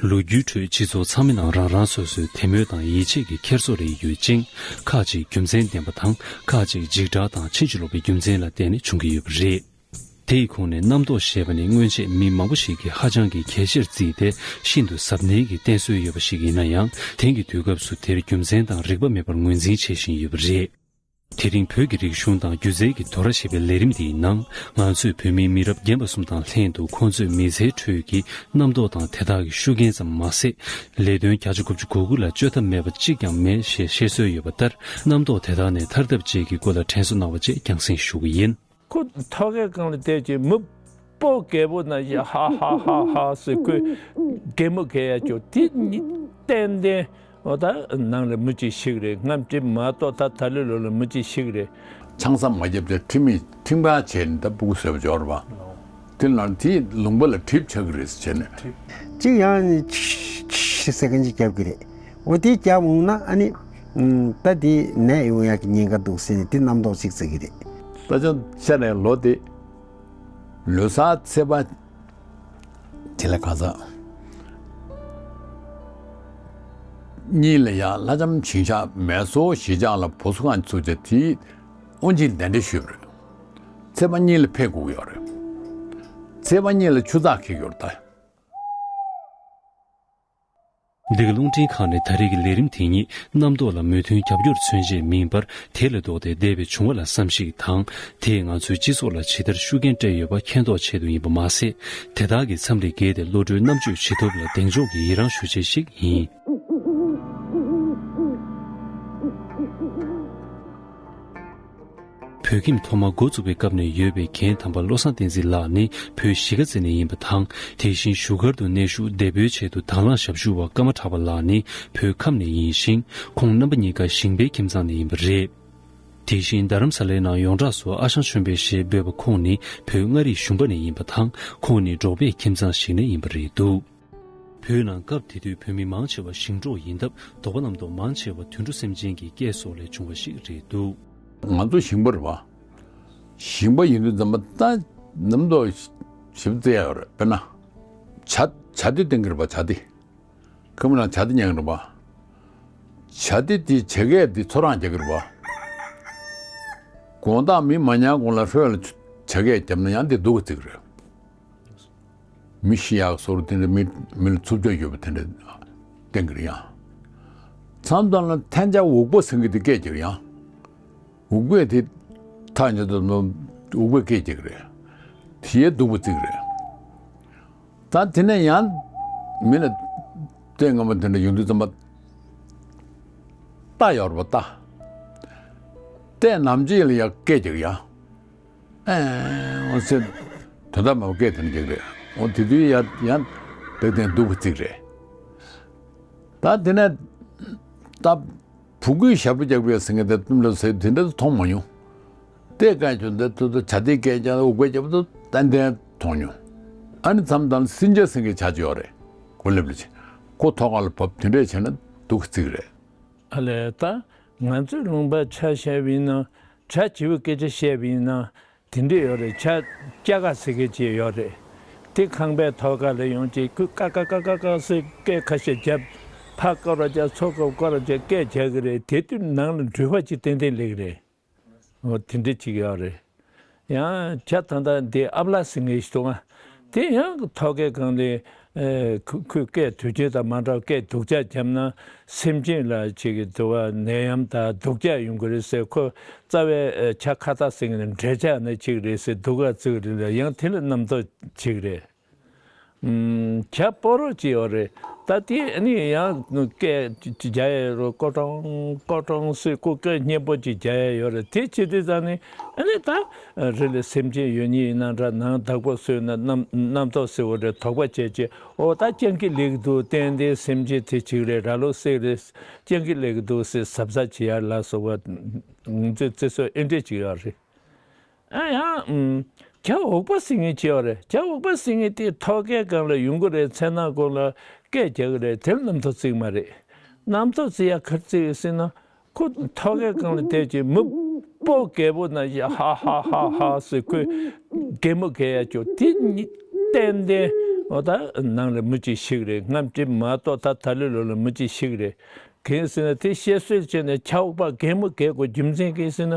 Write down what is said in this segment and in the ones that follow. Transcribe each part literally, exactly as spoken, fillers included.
ལོ་རྒྱུས་ཁྲོད་སྤྱི་ཚོགས་ཚང་མའི་ནང་རང་རང་སོ་སོའི་དད་མོས་དང་ཡིད་ཆེས་ཀྱི་འཁྱེར་སོ་རེ་ཡོད་ཅིང་། ཁག་ཅིག་རྒྱུ་མཚན་ལྡན་པ་དང་། ཁག་ཅིག་འཇིགས་སྐྲག་དང་ཕྱིན་ཅི་ལོག་པའི་རྒྱུ་མཚན་ལ་བརྟེན་ནས་བྱུང་གི་ཡོད་པ་རེད། དེའི་ཁོངས་ནས་རྣམ་རྟོག་ཞེས་པ་ནི་སྔོན་ཆད་མི་མང་པོ་ཞིག་གིས་ཧ་ཅང་གི་གལ་ཆེར་བརྩིས་ཏེ། ཤིན་ཏུ་གཟབ་ནན་གྱིས་བསྟེན་སྲོལ་ཡོད་པ་ཞིག་ཡིན་ན་ཡང་། དེང་གི་དུས་སྐབས་སུ་དེར་རྒྱུ་མཚན་དང་རིགས་པ་མེད་པར་ངོས་འཛིན་བྱེད་བཞིན་ཡོད་པ་རེད། དེ་རིང་བོད་ཀྱི་རིག་གཞུང་དང་སྒྱུ་རྩལ་གྱི་དོ་ར་ཞེས་པའི་ལས་རིམ་འདིའི་ནང་། ང་ཚོས་བོད་མིའི་མི་རབས་རྒན་པ་གསུམ་དང་ལྷན་དུ་ཁོང་ཚོའི་མི་ཚེའི་ཁྲོད་ཀྱི་རྣམ་རྟོག་དང་དེ་དག་གི་ཤུགས་རྐྱེན་ཙམ་མ་ཟད། ལས་དོན་བརྒྱ་ཆ་དགུ་བཅུ་གོ་དགུ་ལ་བཅོས་ཐབས་མེད་པ་གཅིག་ཀྱང་མེད་ཞེས་བཤད་སྲོལ་ཡོད་པ་ལྟར། རྣམ་རྟོག་དེ་དག་ནས་ཐར་ཐབས་བཅས་ཀྱི་སྐོར་ལ་དྲན་གསོ་གནང་བ་བཅས་རྒྱང་སྲིང་ཞུ་གི་ཡིན། ཁོ་ཐོག་ཁའི་སྒང་ལ་བསྡད་ཀྱི་མི་སྤོ་རྒད་པོ་ན་ཞིག་ཧ་ཧ་ཧ་ཧ་ཟེར། ཁོས་རྒན་མོ་རྒས་ཡ་ཅོ་དེ་གཉིས་ཏན་ཏན། འོ་ད་ནང་ལ་མི་གཅིག་ཤི་གི་རེད། སྔ་ཕྱི་མ་གཏོགས་ད་ད་ལོའི་ལོ་ལ་མི་གཅིག་ཤི་གི་རེད། ཆང་ས་མ་བརྒྱབ་སྟེ་ཁྲིམས་མི་ཁྲིམས་ཁང་བྱས་ནས་ད་སྤུ་གུ་བཟོས་པ་འབྱོར་བ། དེ་ལ་དེའི་ལུང་པ་ལ་གྲིབ་ཆགས་ཀྱི་རེད་ཟེར་བྱས་ནས། གཅིག་ཡང་ནི་ཤི་ཟེར་མཁན་ཅིག་རྒྱབ་ཀྱི་རེད། འོ་དེ་རྒྱབ་འོང་ན་ཨ་ནི། ད་དེ་ནད་ཡོང་ཡག་གི་ཉེན་ཁ་འདུག་ཟེར་ནས་དེ་རྣམ་རྟོག་ཅིག་བརྩི་གི་རེད། ད་ཆ་ཤ་ནས་ལོ་དེ། ལོ་གསར་ཚེས་པ། དེ་ལ་གང་ཟག་གཉིས་ལ་ཡང་ལྷ་ལྕམ་ཞིང་གཤེགས་མེ་སོར་གཞིས་ཆགས་ལ་བུ་གསོ་ཁང་ཚུགས་བྱས་དེའི་དབུ་འབྱེད་གདན་འདྲེན་ཞུས་པ་རེད། ཚེས་པ་གཉིས་ལ་ཕེབས་དགོས་ཀྱི་ཡོད་རེད། ཚེས་པ་གཉིས་ལ་ཆུ་ཚགས་འཁེལ་གྱི་ཡོད་རེད་ད། འདི་ག་རླུང་འཕྲིན་ཁང་ནས་ད་རེས་ཀྱི་ལས་རིམ་དེ་ཉིད་རྣམ་རྟོག་ལ་མོས་མཐུན་རྒྱབ་སྐྱོར་མཚོན་ཆེད་མིན་པར། དེ་ལས་ལྡོག་སྟེ་འདས་པའི་བྱུང་བ་ལ་བསམ་གཞིག་དང་། དེས་ང་ཚོའི་སྤྱི་ཚོགས་ལ་ཇི་ལྟར་ཤུགས་རྐྱེན་སྤྲད་ཡོད་པ་མཁྱེན་རྟོགས་ཆེད་དུ་ཡིན་པ་མ་ཟད། དེ་དག་གི་མཚམས་ལས་བརྒལ་ཏེ་བློ་གྲོས་རྣམ་དཔྱོད་ཇི་ཐུབ་ལ་གདེང་འཇོག་གིས་ཡི་རང་ཞུ་ཆེད་ཞིག་ཡིན། བོད་ཁྱིམ་ཐོག་མ་འགོ་བཙུགས་པའི་སྐབས་ནས་ཡོད་པའི་རྒན་དམ་པ་བློ་བཟང་བསྟན་འཛིན་ལགས་ནི་བོད་གཞིས་ཀ་རྩེ་ནས་ཡིན་པ་དང་། དེ་བཞིན་བཞུགས་སྒར་དུ་གནས་བཞུགས་བདེ་པོའི་ཆེད་དུ་དང་བླངས་ཞབས་ཞུ་བ་ཀརྨ་གྲགས་པ་ལགས་ནི་བོད་ཁམས་ནས་ཡིན་ཞིང་། ཁོང་རྣམ་པ་གཉིས་ཀ་ཞིང་པའི་ཁྱིམ་ཚང་ནས་ཡིན་པ་རེད། དེ་བཞིན་རྡ་རམ་ས་ལའི་ནང་ཡོངས་གྲགས་སུ་ཨ་ཞང་ཆོས་འཕེལ་ཞེས་འབོད་པ་ཁོང་ནི་བོད་མངའ་རིས་ཞུམ་པ་ནས་ཡིན་པ་དང་། ཁོང་ནི་འབྲོག་པའི་ཁྱིམ་ཚང་ཞིག་ནས་ཡིན་པ་རེད་འདུག་བོད་ནང་སྐབས་དེ་དུས་བོད་མི་མང་ཆེ་བ་ཞིང་འབྲོག་ཡིན་སྟབས། དོགས་པ་རྣམ་རྟོག་མང་ཆེ་བ་དུད་འགྲོ་སེམས་ཅན་གྱི་སྐད་སོགས་ལས་བྱུང་བ་ཞིག་རེད་འདུག་ང་ཚོ་ཞིང་པ་རེད་པ། ཞིང་པ་ཡིན་དུས་ཙམ་པ་ད་རྣམ་རྟོག་ཞིབ་རྩེ་ཡ་ཡོད་རེད། དཔེར་ན། བྱ་བྱ་དེ་བསྟན་གྱི་རེད་པ། བྱ་དེ། ཁ་མི་ལ་བྱ་དེ་ཉན་གྱི་རེད་པ། བྱ་དེ་དེ་བྱ་སྐད་དེ་ཚོ་རང་རྒྱག་གི་རེད་པ། དགོང་དག་མི་མ་ཉལ་གོང་ལ་ཧྲོལ་ལ་བྱ་སྐད་བརྒྱབ་ན་ཡང་དེ་སྡུག་ག་བརྩི་གི་རེད། མི་ཤི་ཡག་སོར་དེ་འདྲ་མི་མི་ལ་འཚུབ་ཆ་ཡོད་པ་དེ་འདྲ་བསྟན་གྱི་རེད་ཡང་། མཚམས་མཚམས་ལ་ཐན་ཆ་འུག་པ་ཟེར་གྱི་དེ་སྐད་རྒྱག་ཡང་། འུག་པས་དེ་ཐག་ཉེ་དུ་འུག་པས་སྐད་རྒྱག་གི་རེད། དེ་ཡས་སྡུག་པ་བརྩི་གི་རེད། ད་དེ་ནས་ཡང་མི་ལ་ལྟས་ངན་པ་དེ་འདྲ་ཡོང་དུས་ཙམ་པ། རྟ་ཡོད་རེད་པ། རྟ། རྟས་ནམ་ཕྱེད་ལ་ཡང་སྐད་རྒྱག་ཡང་། ཨེ་འོ་ཟེར། དོན་དག་མེད་པ་སྐད་དེ་འདྲ་རྒྱག་རེད། འོ་དེ་དུས་ཡང་ཡང་བདག་དེ་སྡུག་པ་བརྩི་གི་རེད། ད་དེ་ནས་ད་བུ་གུས་ཞབས་བྲོ་རྒྱག་པའི་ཟེར་མཁན་དེ་གཏུམ་ལ་ཟེར་དེ་འདྲ་མཐོང་མ་མྱོང་། དེ་ག་ཅུང་དེ་ཏུ་ཏུ་བྱ་དེ་སྐད་རྒྱག་འུག་པའི་རྒྱབ་ཏུ་ཏན་ཏན་མཐོང་མྱོང་། ཨ་ནི་མཚམས་དང་སྲིན་བྱ་ཟེར་མཁན་བྱ་ཅིག་ཡོད་རེད། གོ་ལེབ་ལ་ཆེ། ཁོ་ཐོག་ཁ་ལ་བབས་དེ་འདྲས་བྱས་ན་སྡུག་བརྩི་གི་རེད། ཨ་ལས་ད། ང་ཚོའི་ལུང་པ་ཆ་བཞག་པ་ཡིན་ན། བྱ་བྱིའུ་སྐད་ཆ་བཤད་པ་ཡིན་ན། དེ་འདྲས་ཡོད་རེད། བྱ་སྐྱ་ཀ་ཟེར་མཁན་ཅིག་ཡོད་རེད། དེ་ཁང་པའི་ཐོག་ཁ་ལ་ཡོང་རྗེས་ཁོས་ཀ་ཀ་ཀ་ཀ་ཀ་ཟེར་སྐད་ཁ་ཤས་བརྒྱབ། ཕར་སྐོར་ར་བརྒྱབ། ཚུར་སྐོར་སྐོར་ར་བརྒྱབ། སྐད་རྒྱག་གི་རེད། དེ་དུས་ནང་ལ་འགྲུལ་པ་ཅིག་ཏན་ཏན་སླེབས་ཀྱི་རེད། འོ་དེ་འདྲ་ཅིག་ཡོད་རེད། ཡང་བྱ་ད་ལྟ་འདི་ཨབ་ལ་ཟེར་མཁན་ཞིག་འདུག་ཨ། དེ་ཡང་ཐོག་ཁའི་སྒང་ལ། ཨེ། ཁོ་ཁོས་སྐད་དུས་ཆེན་དང་མ་འདྲ་བ་སྐད་སྡུག་ཅག་བརྒྱབ་ན་སེམས་ཅན་ལ་ཅིག་གི་དུ་བ་ནད་ཡམས་དང་སྡུག་ཅག་ཡོང་གི་རེད་ཟེར། ཁོ་རྩ་བའི་བྱ་ཁྭ་ཏ་ཟེར་མཁན་འདྲེ་ལྕག་ནི་ཅིག་རེད་ཟེར་སྡུག་ག་བརྩི་གི་རེད་ལ། ཡང་དེ་ལ་རྣམ་རྟོག་ཅིག་རེད། ཨུམ། བྱ་སྤོ་རོགས་ཅིག་ཡོད་རེད། ད་དེ་ཨ་ནི་ཡང་སྐད་རྒྱག་ཡས་རོ་ཀོ་ཀྲོང་ཀོ་ཀྲོང་ཟེར་ཁོ་སྐད་སྙན་པོ་ཅིག་རྒྱག་ཡས་ཡོད་རེད། དེ་བྱེད་དུས་ཙང་ནི་ཨ་ནི་ད་རི་ལ་སེམས་ཅན་ཡོད་ཉིད་ཡིན་ན་འདྲ། ནང་བདག་པོ་སུ་ཡིན་ན་རྣམ་རྣམ་རྟོག་ཟེར་བ་རེད། དོགས་པ་བྱས་བྱས། འོ་ད་སྤྱང་ཀི་སླེབས་འདུག་ཏན་ཏན་སེམས་ཅན་དེ་ཅིག་རེད། ར་ལོ་སེ་རེད། སྤྱང་ཀི་སླེབས་འདུག་ཟེར་གཟབ་གཟབ་བྱེད་ཡ་ལ་སོགས་པ་ང་ཚོའི་བརྩི་སྲོལ་ཨེ་འདྲས་ཅིག་ཡོད་རེད། ཨ་ཡང་། བྱ་འུག་པ་ཟེར་མཁན་ཅིག་ཡོད་རེད། བྱ་འུག་པ་ཟེར་མཁན་དེ་ཐོག་ཁའི་སྒང་ལ་ཡོང་གི་རེད། མཚན་ནག་གུང་ལ་སྐད་རྒྱག་གི་རེད། དེར་རྣམ་རྟོག་བརྩི་གི་མ་རེད། རྣམ་རྟོག་བརྩི་ཡ་ག་རེ་བརྩི་ཡོད་ཟེར་ན། ཁོ་ཐོག་ཁའི་སྒང་ལ་བསྡད་ཀྱི་མི་སྤོ་རྒད་པོ་ན་ཞིག་ཧ་ཧ་ཧ་ཧ་ཟེར། ཁོས་རྒན་མོ་རྒས་ཡ་ཅོ་དེ་གཉིས་ཏན་ཏན་ འོ་ད་ནང་ལ་མི་གཅིག་ཤི་གི་རེད། སྔ་ཕྱི་མ་གཏོགས་ད་ད་ལོ་ལོ་ལ་མི་གཅིག་ཤི་གི་རེད། གང་ཟེར་ན་དེ་བཤད་སྲོལ་བྱས་ནས་ཆབ་འབག་གད་མོ་བགད་དགོས་རྒྱུ་མཚན་གང་ཟེར་ན།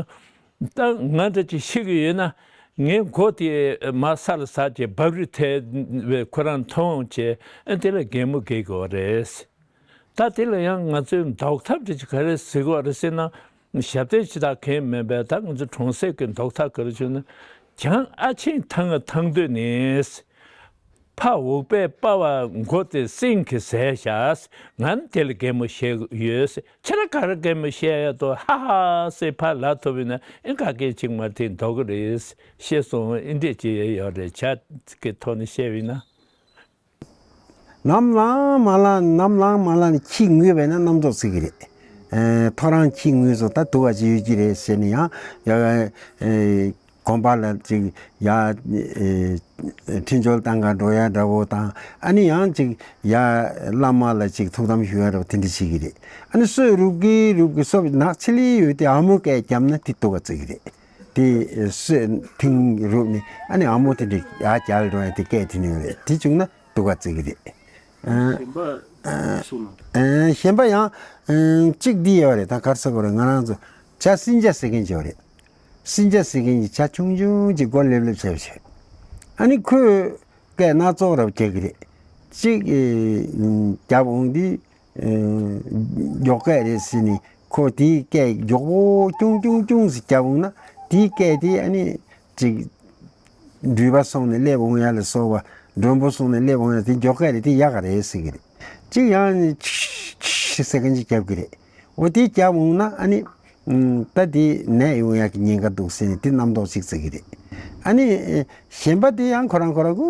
ད་ང་འདྲ་ཅིག་ཤི་གི་ཡོད་ན། ངའི་མགོ་དེ་མར་ས་ལ་ཟག་བྱས་འབབ་རུས་ཐལ་བའི་ཁོ་རང་མཐོང་བྱས། ཨ་དེ་ལ་གད་མོ་བགད་དགོས་རེད། ད་དེ་ལ་ཡང་ང་ཚོའི་ཟློག་ཐབས་དེ་ཅིག་ག་རེ་ཟེར་དགོས་རེད་ཟེར་ན། ཞབས་བརྟན་ཞུ་དག་གང་མིན་པས། ད་ང་ཚོ་གྲོང་གསེབ་ཀྱི་ཟློག་ཐབས་ག་རེ་བྱུང་ན། བྱང་ཨ་ཆེན་ཐང་ང་ཐང་སྟོད་ནས། ཕ་འུག་པའི་པ་བ་མགོ་དེ་སེང་གེ་ཟས་བཞག། ང་ནི་དེ་ལ་གད་མོ་བཤད་ཡོད། ཁྱེད་རང་ག་རེ་གད་མོ་བཤད་ཡ་དོ་ཧ་ཧ་ཟེར་ཕར་ལ་ཐོབ་ཡིན་ན། ཨེ་ག་གེ་ཅིག་མ་དེ་འདོག་གི་རེད། ཤེས་སོང་། ཨེ་འདྲས་ཅིག་ཡོད་རེད། བྱ་གི་ཐོག་ནས་བཤད་ཡིན་ན། ནམ་ལངས་མ་ལངས། ནམ་ལངས་མ་ལངས་ནས་ཁྱི་ངུས་པས་ན་རྣམ་རྟོག་བརྩི་གི་རེད། ཨེ་ཐོ་རངས་ཁྱི་ངུས་སོང་། ད་སྡུག་ག་ཅིག་ཡོད་ཀྱི་རེད་ཟེར་ནས་ཡང་ཡ་ཨེ་དགོན་པ་ལ་ཅིག་ཡ་ཨེ་འཕྲིན་བཅོལ་བཏང་ག་འགྲོ་ཡ་འདྲ་བོ་དང་། ཨ་ནི་ཡང་ཅིག་ཡ་བླ་མ་ལ་ཅིག་ཐུགས་དམ་ཞུ་ཡ་འདྲ་བོ་དེ་འདྲ་བྱེད་ཀྱི་རེད། ཨ་ནི་སོས་རུབ་ཀྱི་རུབ་ཀྱི་སོབ་ནག་ཆི་ལི་ཡོད་དེ་ཨ་མོ་སྐད་བརྒྱབ་ན་དེ་སྡུག་ག་བརྩི་གི་རེད། དེ་སོས་ཐིང་རུབ་ནས་ཨ་ནི་ཨ་མོ་དེ་འདྲ་ཡ་རྒྱལ་འགྲོ་ཡ་དེ་སྐད་དེ་ནས་རེད། དེ་བྱུང་ན་སྡུག་ག་བརྩི་གི་རེད། ཨ་གཞན་པ་གསུངས་ན། ཨ་གཞན་པ་ཡང་ཨ་གཅིག་འདི་ཡོད་རེད། ད་ག་རེ་ཟེར་དགོས་རེད། ང་རང་ཚོ་བྱ་སྲིན་བྱ་ཟེར་མཁན་ཅིག་ཡོད་རེད། སྲིན་བྱ་ཟེར་མཁན་གྱི་བྱ་ཆུང་ཆུང་ཅིག་མགོ་ལེབ་ལེབ་བྱས་པ་བྱས། ཨ་ནི་ཁོས་སྐད་སྣ་ཚོགས་རབ་རྒྱག་གི་རེད། གཅིག་ཨེ་རྒྱབ་འོང་དུས་ཨེ་མགྱོགས་སྐད་རེད་ཟེར་ནས་ཁོ་དེའི་སྐད་མགྱོགས་པོ་ཅུང་ཅུང་ཅུང་ཟེར་རྒྱབ་འོང་ན། དེའི་སྐད་དེ་ཨ་ནི་ཅིག་འགྲུལ་པ་སོང་ནས་སླེབས་འོང་ཡ་ལ་སོགས་པ། མགྲོན་པོ་སོང་ནས་སླེབས་འོང་ཡ་དེ་མགྱོགས་སྐད་རེད། དེ་ཡག་ག་རེད་ཟེར་གི་རེད། གཅིག་ཡང་ནི་ཆི་ཆི་ཟེར་མཁན་ཅིག་རྒྱབ་གི་རེད། འོ་དེ་རྒྱབ་འོང་ན་ཨ་ནི་ཨུམ་ད་དེ་ནད་ཡོང་ཡག་གི་ཉེན་ཁ་འདུག་ཟེར་ནས་དེ་རྣམ་རྟོག་ཅིག་བརྩི་གི་རེད། ཨ་ནི་ཨེ་གཞན་པ་དེ་ཡང་ཁོ་རང་ཁོ་རང་གུ་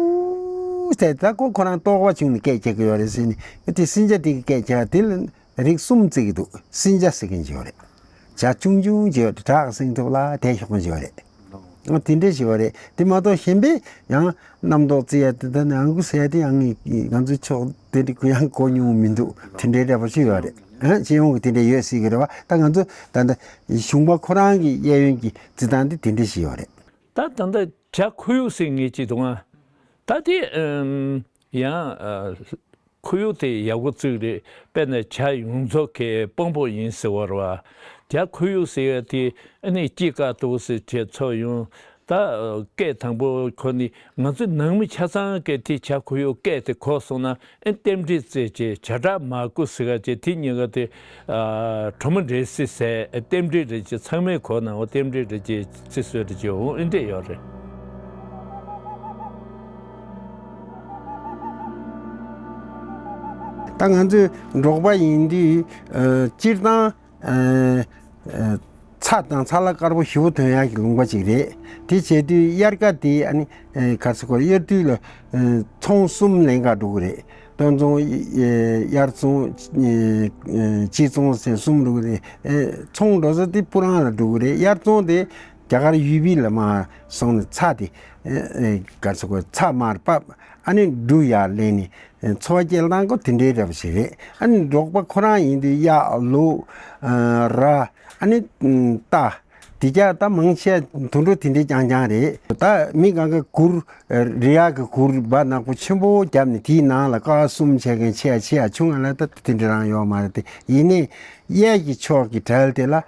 ཟེར། ད་ཁོ་ཁོ་རང་རྟོག་པ་བྱུང་ནས་སྐད་རྒྱག་གི་ཡོད་རེད་ཟེར་ནས། དེ་སྲིན་བྱ་དེ་གི་སྐད་རྒྱག་དེ་ལ་རིགས་གསུམ་བརྩི་གི་འདུག། སྲིན་བྱ་ཟེར་མཁན་ཅིག་ཡོད་རེད། བྱ་ཆུང་ཆུང་ཅིག་ཡོད་རེད། བྲག་སེང་ཐུབ་ལ་དེ་ཤོག་མཁན་ཅིག་ཡོད་རེད། ཨ་དེ་འདྲ་ཞིག་ཡོད་རེད། དེ་མ་གཏོགས་གཞན་པའི་ཡང་རྣམ་རྟོག་བརྩི་ཡ་དེ་ད་ནི་ཨང་ཀུ་ཟེར་ཡ་དེ་ཡང་ང་ཚོའི་ཕྱོགས་དེ་འདྲ་གུ་ཡང་གོ་མྱོང་མི་འདུག། དེ་འདྲའི་འདྲ་པོ་ཞིག་ཡོད་རེད། ཨ་སྤྱི་ཡོངས་ཀྱི་དེ་འདྲ་ཡོད་སྲིད་གི་རེད་བ། ད་ང་ཚོ་ད་ལྟ་གཞུང་པ་ཁོ་རང་གི་གཡས་གཡོན་གྱི་བརྩི་སྟངས་དེ་དེ་འདྲ་ཞིག་ཡོད་རེད། ད་ད་ལྟ་བྱ་ཁོར་ཡུག་ཟེར་མཁན་ཅིག་འདུག་ཨ། ད་དེ་ཨམ་ཡང་ཨ་ཁོར་ཡུག་དེ་ཡག་པོ་བརྩི་གི་རེད། དཔེར་ན་བྱ་ཡོངས་རྫོགས་ཀྱི་དཔང་པོ་ཡིན་ཟེར་བ་རེད་བ། བྱ་ཁོར་ཡུག་ཟེར་ཡ་དེ་ཨ་ནི་སྐྱེས་ཀ་ཏོག་ཟེར་བྱས་ཚོ་ཡོང་། ད་ཨ་སྐད་དང་པོ་ཁོ་ནི་ང་ཚོ་ནང་མི་ཆ་ཚང་གིས་དེ་བྱ་ཁོར་ཡུག་སྐད་དེ་གོ་སོང་ན། ཨེ་རྟེན་འབྲེལ་རྩེ་བྱས་བྱ་བྲག་མ་སྐུ་ཟེར་ག་བྱས། དེ་གཉིས་ཀ་དེ་ཨ་གྲོགས་མོ་འདྲ་སེ་ཟེར། རྟེན་འབྲེལ་རེད་ཅེས་ཚང་མས་གོ་ན། འོ་རྟེན་འབྲེལ་རེད་ཅེས་རྩི་སྲོལ་རེད་ཅེས། འོ་ཨེ་འདྲས་ཡོད་རེད། ད་ང་ཚོའི་འབྲོག་པ་ཡིན་དུས་ཨ་སྤྱིར་བཏང་ཨ་ཨ་ཚྭ་དང་ཚྭ་ལ་དཀར་པོ་ཞེ་པོ་ཐོན་ཡག་གི་ལུང་པ་ཅིག་རེད། དེ་བྱས་དུས་དབྱར་ཁ་དེ་ཨ་ནི་ཨ་ག་རེ་ཟེར་དགོས་རེད། དབྱར་དུས་ལ་ཨ་ཚོང་གསུམ་ལེན་ག་འགྲོ་གི་རེད། སྟོད་ཚོང་། དབྱར་ཚོང་། དཔྱིད་ཚོང་ཟེར་གསུམ་འགྲོ་གི་རེད། ཚོང་འགྲོ་ས་དེ་སྤུ་རང་ལ་འགྲོ་གི་རེད། དབྱར་ཚོང་དེ་རྒྱ་གར་ཡུ་པི་ལ་མར་སོང་ནས་ཚྭ་དེ་ག་རེ་ཟེར་དགོས། ཚྭ་མར་ཕབ། ཨ་ནི་འབྲུ་ཡར་ལེན་ནས་འཚོ་བ་སྐྱེལ་སྟངས་ཁོ་དེ་འདྲའི་འདྲ་པོ་ཞིག་རེད། ཨ་ནི་འབྲོག་པ་ཁོ་རང་ཡིན་དུས་གཡག་ལུག་ར། ཨ་ནི་རྟ། དེ་རྒྱ་ད་མང་ཆེ་དུད་འགྲོ་དེ་འདྲའི་རྐྱང་རྐྱང་རེད། ད་མི་གང་ག་གུར་རི་གཡག་གི་གུར་བ་ནག་པོ་ཆེན་པོ་བརྒྱབ་ནས་དེའི་ནང་ལ་ཀ་བ་གསུམ་བྱས་མཁན་ཆེ་ཡ་ཆེ་ཡ་ཆུང་ང་ལ་ད་དེ་འདྲ་རང་ཡོད་མ་རེད་དེ། ཡིན་ནའི་གཡས་ཀྱི་ཕྱོགས་ཀྱི་གྲལ་དེ་ལ་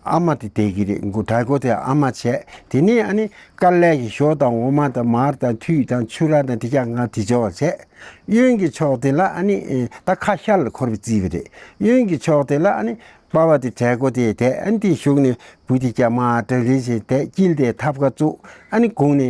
ཨ་མ་དེ་བསྡད་ཀྱི་རེད། མགོ་གྲལ་སྒོ་དེ་ཨ་མ་བྱས། དེ་ནས་ཨ་ནི་དཀར་ལས་ཀྱི་ཞོ་དང་འོ་མ་དང་མར་དང་ཐུད་དང་ཕྱུར་ར་དང་དེ་རྒྱ་ང་དེ་འབྱོར་བ་བྱས། གཡོན་གྱི་ཕྱོགས་དེ་ལ་ཨ་ནི་ད་ཁ་ཤར་ལ་འཁོར་བའི་རྩིས་པ་རེད། གཡོན་གྱི་ཕྱོགས་དེ་ལ་ཨ་ནི་པ་ཕ་དེ་གྲལ་སྒོ་དེ་བསྡད། ཨ་ནི་དེའི་གཞུག་ནས་བུ་དེ་རྒྱ་མ་གྲ་ལི་ཞེས་བསྡད། དཀྱིལ་དེ་ཐབ་ཀ་བཙུགས། ཨ་ནི་གུང་ནས་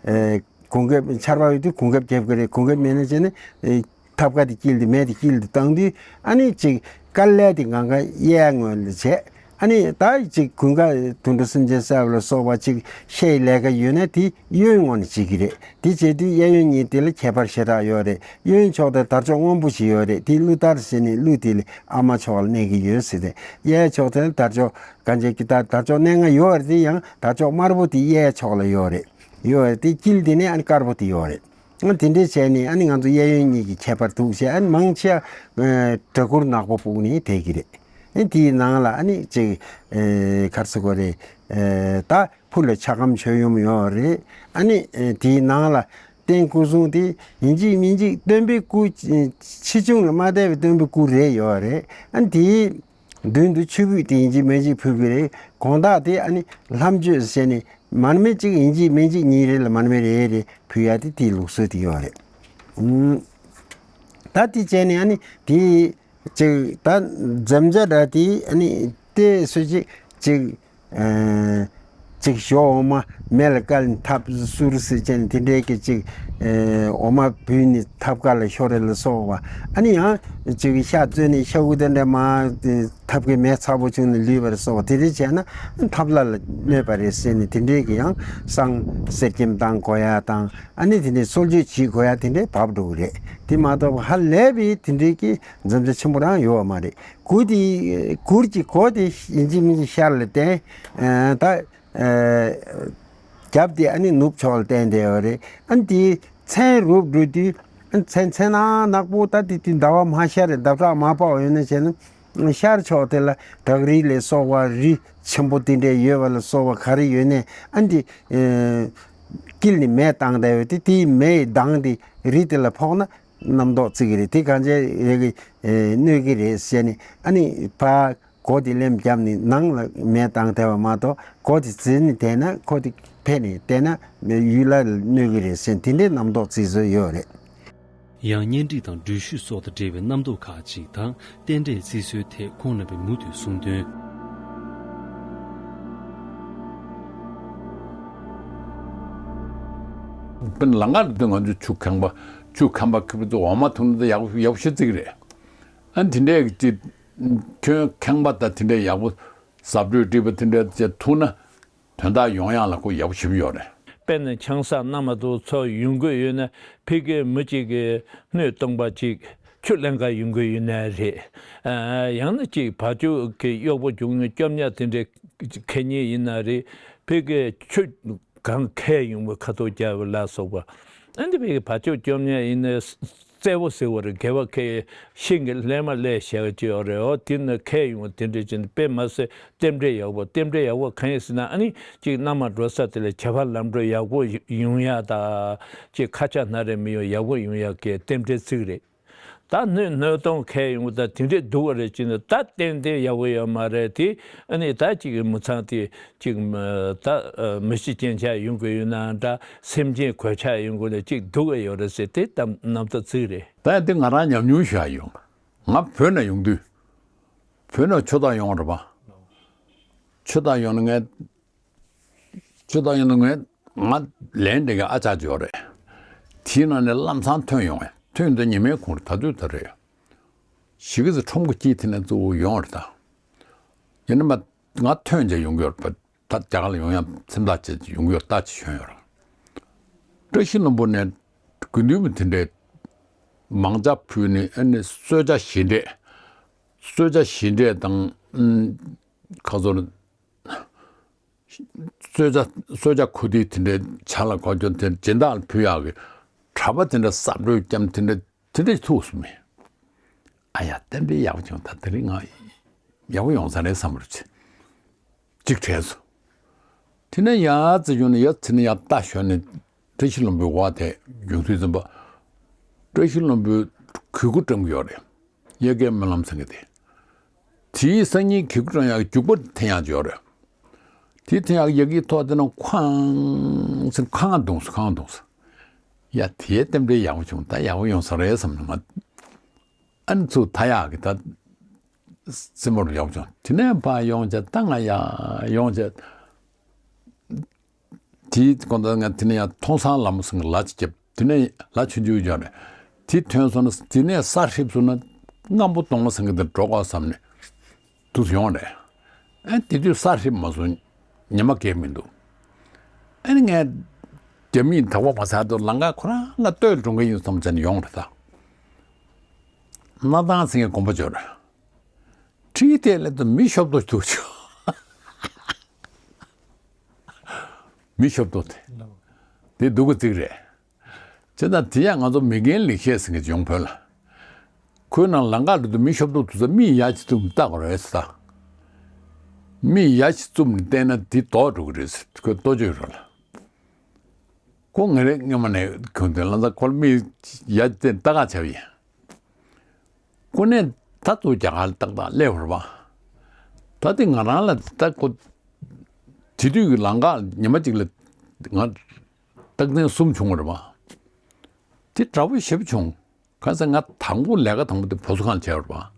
ཨེ་གོང་ཁེབས། ཆར་པ་ཡོད་དུས་གོང་ཁེབས་རྒྱབ་ཀྱི་རེད། གོང་ཁེབས་མེད་ན་བྱས་ནས་ཨེ་ཐབ་ཀ་དེ་དཀྱིལ་དེ་མེ་དེ་དཀྱིལ་དེ་བཏང་དུས། ཨ་ནི་ཅིག་དཀར་ལས་དེ་གང་ག་གཡས་ངོས་ལ་བྱས། ཨ་ནི་ད་ཅིག་དགུན་ཁ་དུད་འགྲོ་སེམས་ཅན་བསད་པ་ལ་སོགས་པ་ཅིག་བཤས་ལས་ཀ་ཡོད་ན་དེ་གཡོན་ངོས་ནས་བྱེད་ཀྱི་རེད། དེ་བྱེད་དུས་གཡས་གཡོན་གཉིས་དེ་ལ་ཁྱད་པར་ཞེ་དྲག་ཡོད་རེད། གཡོན་ཕྱོགས་དེ་དར་ལྕོག་སྔོན་པོ་ཞིག་ཡོད་རེད། དེ་ཀླུ་དར་ཟེར་ནས་ཀླུ་དེ་ལ་ཨ་མ་ཕྱོགས་ལ་གནས་ཀྱི་ཡོད་ཟེར་ཏེ། གཡས་ཕྱོགས་དེ་ལ་དར་ལྕོག་གང་ཅིག་གི་དར་དར་ལྕོག་སྣ་ལྔ་ཡོད་རེད། དེ་ཡང་དར་ལྕོག་དམར་པོ་དེ་གཡས་ཕྱོགས་ལ་ཡོད་རེད། ཡོད་རེད། དེ་དཀྱིལ་དེ་ནས་ཨ་ནི་དཀར་པོ་དེ་ཡོད་རེད། ཨ་དེ་འདྲས་བྱས་ནས་ཨ་ནི་ང་ཚོ་གཡས་གཡོན་གཉིས་ཀྱི་ཁྱད་པར་འདུག་ཟེར། ཨ་ནི་མང་ཆེ་བ་སྦྲ་གུར་ནག་པོ་སྤུགས་ནས་བསྡད་ཀྱི་རེད། ཨ་དེའི་ནང་ལ་ཨ་ནི་ཅིག་ག་རེ་ཟེར་དགོས་རེད། ད་ཕུ་ལ་ཆ་སྒམ་མཆོད་ཡོམ་ཡོད་རེད། ཨ་ནི་དེའི་ནང་ལ་ རྟེན་སྐུ་གསུང་དེ་ཡིན་གཅིག་མིན་གཅིག་སྟོན་པའི་སྐུ། ཆེ་ཆུང་ལ་མ་བལྟས་པའི་སྟོན་པའི་སྐུ་རེ་ཡོད་རེད། ཨ་ནི་དེའི་མདུན་དུ་ཆུ་སྦུད་དེ་ཡིན་གཅིག་མིན་གཅིག་ཕུལ་གྱི་རེད། དགོང་དག་དེ་ཨ་ནི་ལྷམ་གཅོད་ཟེར་ནས་མར་མེ་གཅིག་ཡིན་གཅིག་མིན་གཅིག་གཉིས་རེ་ལ་མར་མེ་རེ་རེ་ཕུལ་ཡ་དེ་དེའི་ལུགས་སྲོལ་དེ་ཡོད་རེད། ཨུམ། ད་དེ་བྱས་ནས་ཨ་ནི་དེ་ཅིག་ད་འཛེམ་བྱ་འདྲ་དེ་ཨ་ནི་དེ་སུ་ཅིག་ཅིག་ཨ་ཅིག་ཞོ་འོ་མ་མེ་ལ་བཀལ་ནས་ཐབ་སུར་སུར་བྱས་ནས་དེ་འདྲའི་གི་ཅིག་ཨ་འོ་མ་བུས་ནས་ཐབ་ཀ་ལ་ཤོར་རེ་ལ་སོགས་པ། ཨ་ནི་ཡང་ཅིག་ཤ་བཙོས་ནས་ཤ་ཁུ་དེ་འདྲ་མ་ཐབ་ཀའི་མེ་ཚ་པོ་བྱུང་ནས་ལུས་པར་སོགས་པ་དེ་འདྲ་བྱས་ན་ཐབ་ལ་ལ་གནོད་པ་རེད་ཟེར་ནས་དེ་འདྲའི་གི་ཡང་བསང་གསེར་སྐྱེམས་བཏང་དགོས་ཡ་དང་། ཨ་ནི་དེ་འདྲའི་གསོལ་མཆོད་བྱེད་དགོས་ཡ་དེ་འདྲའི་བབས་འགྲོ་གི་རེད། དེ་མ་གཏོགས་ཧ་ལས་པའི་དེ་འདྲའི་གི་འཛེམ་བྱ་ཆེན་པོ་རང་ཡོད་མ་རེད། གུར་དེ་གུར་གྱི་གོ་དེ་ཡིན་གཅིག་མིན་གཅིག་ཤར་ལ་བསྟན། ཨ་ད་ཨ་རྒྱབ་དེ་ཨ་ནི་ནུབ་ཕྱོགས་ལ་བསྟན་བསྡད་ཡོད་རེད། ཨ་ནི་དེ་མཚན་རུབ་འགྲོ་དུས་ཨ་ནི་མཚན་མཚན་ནག་ནག་པོ། ད་དེ་དེ་ཟླ་བ་མ་ཤར་རེད། ཟླ་གྲགས་མ་ཕོག་ཡོད་ན་བྱས་ན་ཤར་ཕྱོགས་དེ་ལ་བྲག་རི་ལས་སོགས་པ་རི་ཆེན་པོ་དེ་འདྲ་ཡོད་པ་ལ་སོགས་པ་ག་རེ་ཡོད་ནའི་ཨ་ནི་དེ་ཨ་དཀྱིལ་ནས་མེ་བཏང་བསྡད་ཡོད་དེ། དེའི་མེ་ཡི་མདངས་དེ་རི་དེ་ལ་ཕོག་ན་རྣམ་རྟོག་བརྩི་གི་རེད། དེ་གང་བྱས་རེད་གི་ཨེ་གནོད་གི་རེད་ཟེར་ནས། ཨ་ནི་ཕར་སྒོ་དེ་ལེམ་བརྒྱབ་ནས་ནང་ལ་མེ་བཏང་བསྡད་པ་མ་གཏོགས། སྒོ་དེ་བརྫིས་ནས་བསྡད་ན། ཁོ་དེ་ཕེབས་ནས་བསྡད་ན་ཡུལ་ལ་གནོད་གི་རེད་ཟེར་ནས་དེ་འདྲའི་རྣམ་རྟོག་བརྩི་སྲོལ་ཡོད་རེད། ཡང་གཉེན་སྒྲིག་དང་འགྲུལ་བཞུད་སོགས་དང་འབྲེལ་བའི་རྣམ་རྟོག་ཁག་ཅིག་དང་རྟེན་འབྲེལ་བརྩི་སྲོལ་ཐད་ཁོང་རྣམ་པས་མུ་མཐུད་གསུངས་དོན། དཔེར་ན་ལམ་ཁ་ལ་དུས་ང་ཚོས་ཆུ་ཁེངས་པ། ཆུ་ཁེངས་པ་ཁེངས་པ་ཚོ་འོ་མ་འཐུང་ན་ཡག་པོ་ཡག་པོ་ཞེ་གཅིག་རེད། ཨ་དེ་འདྲས་ཀྱི་ཁྱོན་ཁེངས་པ་དང་དེ་འདྲས་ཡག་པོ་ཟབ་སྤྲོས་སྤྲས་པ་དེ་འདྲས་བྱས་འཐུང་ན། དོན་དག་ཡོང་ཡག་ལ་ཁོ་ཡག་པོ་ཞེ་པོ་ཡོད་རེད། དཔེར་ན་ཆང་ས་མནའ་མ་ཐོག་ཚོ་ཡོང་གི་ཡོད་ན། ཕ་གིའི་མི་གཅིག་གིས་སྣོད་སྟོང་པ་གཅིག་ཆུ་ལེན་ག་ཡོང་གི་ཡོད་ན་རེད། ཨ་ཡང་ན་གཅིག་བ་ཕྱུགས་ཀྱི་གཡོག་པོ་རྒྱུག་ནས་སྐྱོབ་ཉག་དེ་འདྲའི་ཁེ་ཉེན་ཡིན་ན་རེད། ཕ་གིའི་ཆུ་གང་ཁེལ་ཡོང་བའི་ཁ་ཐུག་རྒྱབ་ལ་སོགས་པ། ཨ་འདི་ཕ་གིའི་བ་ཕྱུགས་སྐྱོབ་ཉག་ཡིན་ན། གསལ་པོ་གསལ་པོ་རེད། དགེ་བ་ཁེལ་ཤིང་གི་ལྷས་མ་ལྷས་བྱས་ཀྱི་ཡོད་རེད། འོ་དེ་ནི་ཁེལ་ཡོང་བ་དེ་འདྲ་ཅིག་དཔེ་མ་ཟད་རྟེན་འབྲེལ་ཡག་པོ། རྟེན་འབྲེལ་ཡག་པོ་གང་ཡིན་ཟེར་ན། ཨ་ནི་གཅིག་མནའ་མ་འགྲོ་ས་དེ་ལ་བྱ་བ་ལམ་འགྲོ་ཡག་པོ་ཡོང་ཡ་ད། གཅིག་ཁ་ཆག་སྣ་རལ་མི་ཡོང་ཡག་པོ་ཡོང་ཡ་གི་རྟེན་འབྲེལ་བརྩི་གི་རེད། ད་སྣོད་སྣོད་སྟོང་ཁེལ་ཡོང་བ་ད་དེ་འདྲས་སྡུག་པ་རེད་ཅེ་ན། ད་ཏན་ཏན་ཡག་པོ་ཡོད་མ་རེད་དེ། ཨ་ནི་ད་གཅིག་གི་མི་ཚང་དེ་གཅིག་མ་ད་མི་ཤི་རྐྱེན་ཆག་ཡོང་གི་ཡོད་ན་འདྲ། སེམས་ཅན་གོད་ཆག་ཡོང་གི་ན་གཅིག་སྡུག་པ་ཡོད་རེད་ཟེར་དེ་ད་རྣམ་རྟོག་བརྩི་གི་རེད། ད་ཡང་དེ་ང་རང་ཉམས་མྱོང་ཞུ་ཡ་ཡོང་། ང་བོད་ནས་ཡོང་དུས། བོད་ནས་ཆུ་ཐག་ཡོང་བ་རེད་པ། ཆུ་ཐག་ཡོང་ན་ངས། ཆུ་ཐག་ཡོང་ན་ངས། ང་ལན་འདེབས་མཁན་ཨ་ཅག་ཅིག་ཡོད་རེད། དེའི་ནང་ནས་ལམ་སང་ཐོན་ཡོང་བས། ཐོན་དུས་ཉི་མའི་གུང་རེད། ད་དུས་ད་རེད། གཞིས་ཀ་རྩེ་ཁྲོམ་སྐོར་སྐྱིད་དེ་ནས་གཙོ་བོ་ཡོང་བ་རེད་ད། ཡིན་ན་མ་ང་ཐོན་བྱས་ཡོང་གི་ཡོད་རེད་པ། ད་རྒྱ་གར་ལ་ཡོང་ཡ་སེམས་ཐག་བཅད་ཡོང་གི་ཡོད། ད་ཅིག་བྱོན་ཡོད་རེད། བཀྲ་ཤིས་ལྷུན་པོ་ནས་དགེ་འདུན་པ་དེ་འདྲས་མང་ཇ་ཕུལ་ནས། ཨ་ནི་གསོལ་ཇ་བཞེས་འདྲས། གསོལ་ཇ་བཞེས་འདྲས་དང་། ཨ་ཁ་སོ་ལ། གསོལ་ཇ་གསོལ་ཇ་ཁུ་དེ་དེ་འདྲའི་ཇ་ལ་གོ་རྒྱུ་དེ་སྦྱིན་བདག་ལ་ཕུལ་ཡག་གི་གྲྭ་པ་དེ་འདྲ་ཟབ་སྤྲོས་བསྐྱངས་དེ་འདྲ་དེ་འདྲ་ཐུག་སོང་མེད། ཨ་ཡ་རྟེན་འབྲེལ་ཡག་པོ་བྱུང་། ད་དེ་རིང་ང་ཡག་པོ་ཡོང་ས་རེད་བསམ་རུ་ཆེ་གཅིག་དྲན་སོང་། དེ་ནས་ཡར་ཙི་ཡོང་ནས་ཡར་ཙི་ནས་ཡར་ལྟ་ཞོར་ནས་བཀྲ་ཤིས་ལྷུན་པོའི་འོག་དེ་ཡོང་དུས་ཙམ་པ། བཀྲ་ཤིས་ལྷུན་པོའི་གོས་སྐུ་བཀྲམ་གི་ཡོད་རེད། དབྱར་ཁའི་སྨོན་ལམ་ཚང་གི་དེ། དེའི་སང་ཉིན་གོས་སྐུ་བཀྲམ་ཡག་གི་རྒྱུག་པ་འཐེན་ཡག་ཅིག་ཡོད་རེད། དེ་འཐེན་ཡག་གི་ཡ་གིའི་ཐོག་དེ་ན་ཁང་ཟེར་ཁང་བརྡུངས་སོང་། ཁང་བརྡུངས་སོང་། ཡ་དེའི་རྟེན་འབྲེལ་ཡག་པོ་བྱུང་། ད་ཡག་པོ་ཡོང་ས་རེད་བསམ་ནས་ང་། ཨ་ནི་ཚུར་ཐར་ཡག་གི་ད་རྩེད་མོ་རུ་ཡག་པོ་བྱུང་། དེ་ནས་ཕར་ཡོང་བྱས་ད་ང་ཡར་ཡོང་བྱས། དེའི་དགོང་དག་ང་དེ་ནས་ཡང་མཐོང་སང་ལམ་སང་ལ་ཅིག་བརྒྱབ། དེ་ནས་ལ་ཆུང་ཆུང་ཡོད་རེད། དེ་ཐོན་སོང་ན། དེ་ནས་ས་ཧྲིབ་སོང་ན་སྔོན་པོ་གདོང་ལ་སེང་གེ་དེ་འགྲོ་དགོས་བསམ་ནས་དུས་ཡོང་རེད། ཨ་དེ་དུས་ས་ཧྲིབ་མ་སོང་། ཉི་མ་གས་མི་འདུག་ཨ་ནི་ངས་རྒྱབ་མིག་དག་པ་མ་ཟ་དུས་ལམ་ཁ་ཁོ་རང་ང་ལྟོས་འགྲོ་གི་ཡིན་བསམ་བྱས་ནས་ཡོང་རེད་ད། སྣར་ཐང་སེང་གེ་དགོན་པ་འབྱོར་རེད། ཁྲིའི་ཐད་ལ་དུ་མི་ཤོབ་ཏོ་འདུག་ཆོག་མི་ཤོབ་ཏོ་དེ། དེ་སྡུག་གི་རྩིག་རེད། བྱས་ཙང་དེ་ཡང་ང་ཚོ་མི་རྒན་ལེགས་བཤད་ཟེར་མཁན་ཅིག་ཡོང་བོད་ལ། ཁོའི་ནང་ལམ་ཁ་ལ་དུ་མི་ཤོབ་ཏོ་འདུག་ས། མིས་ཡ་གཅིག་བཙུམ་ནས་བལྟ་དགོས་རེད་ཟེར་ད། མིས་ཡ་གཅིག་བཙུམ་ནས་བལྟས་ན་དེ་ལྡོག་འགྲོ་གི་རེད་ཟེར། ཁོས་ལྟོ་ཅོ་ཡོད་རོགས་ལ། ཁོ་ང་རེ་སྔོན་མ་ནས་ཁོང་དེ་ལ་ད་ཁོ་མི་ཡ་དེ་ལྟ་ག་བྱ་བ་ཡིན། ཁོ་ནས་ད་ཚུར་རྒྱ་གར་ཏག་ཏག་སླེབས་པ་རེད་པ། ད་དེ་ང་རང་ལ་ད་ཁོ་དེ་དུས་ཀྱི་ལམ་ཁ་ཉི་མ་གཅིག་ལ་ང་རྟགས་མཚན་གསུམ་བྱུང་བ་རེད་པ། དེ་འདྲ་པོ་ཞེ་པོ་བྱུང་། གང་ཟེར་ང་དང་པོ་ལས་ཀ་དང་པོ་དེ་བུ་གསོ་ཁང་བྱས་པ་རེད་པ།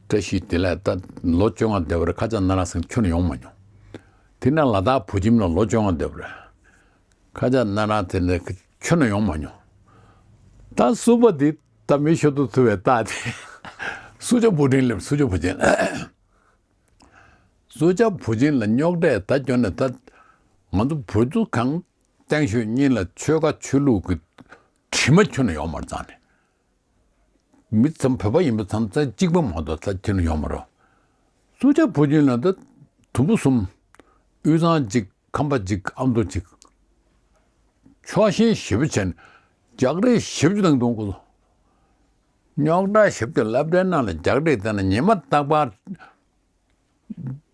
བཀྲ་ཤིས་བདེ་ལེགས་ད་ལོ་བཅོ་ལྔ་བསྡད་པ་རེད། ཁ་ཆག་སྣ་རག་ཟེར་ཁྱོན་ནས་ཡོང་མ་མྱོང་། དེ་ནས་ལ་དྭགས་བོད་ཁྱིམ་ལ་ལོ་བཅོ་ལྔ་བསྡད་པ་རེད། ཁ་ཆག་སྣ་རག་དེ་ནས་ཁྱོན་ནས་ཡོང་མ་མྱོང་། ད་གསུམ་པ་དེ་ད་མི་ཤོར་དུ་ཐུབ་པའི་རྟགས་དེ་སུ་ཇཱ་ཕུ་ཊིན་ལབ། སུ་ཇཱ་ཕུ་ཊིན། སུ་ཇཱ་ཕུ་ཊིན་ལ་རྙོག་དྲ་ད་སྐྱོན་ནས་ད་ང་ཚོ་བོད་དུ་གང་སྟེང་ཤོད་གཉིས་ལ་ཆོལ་ཁ་ཆོས་ལུགས་ཀྱི་དྲི་མ་ཁྱོན་ནས་ཡོང་མ་རེད་རྩ་ནས། མི་ཚང་བོད་པ་ཡིན་པ་ཚང་ཚང་གཅིག་པ་མ་གཏོགས་ད་ཁྱོན་ནས་ཡོང་མ་རེད། སུ་ཇཱ་ཕུ་ཊིན་ལ་ད་དུམ་བུ་གསུམ། དབུས་གཙང་གཅིག་ཁམས་པ་གཅིག་ཨ་མདོ་གཅིག་ཕྱོགས་ཞེན་ཞེ་པོ་བྱས་ནས་རྒྱག་རེས་ཞེ་པོ་ཅིག་གནང་འདུག་ཁོ་ཚོ། རྙོག་དྲ་ཞེ་པོ་ཅིག་སློབ་གྲྭའི་ནང་ལ་རྒྱག་རེས་བསྡད་ན་ཉི་མ་རྟག་པར་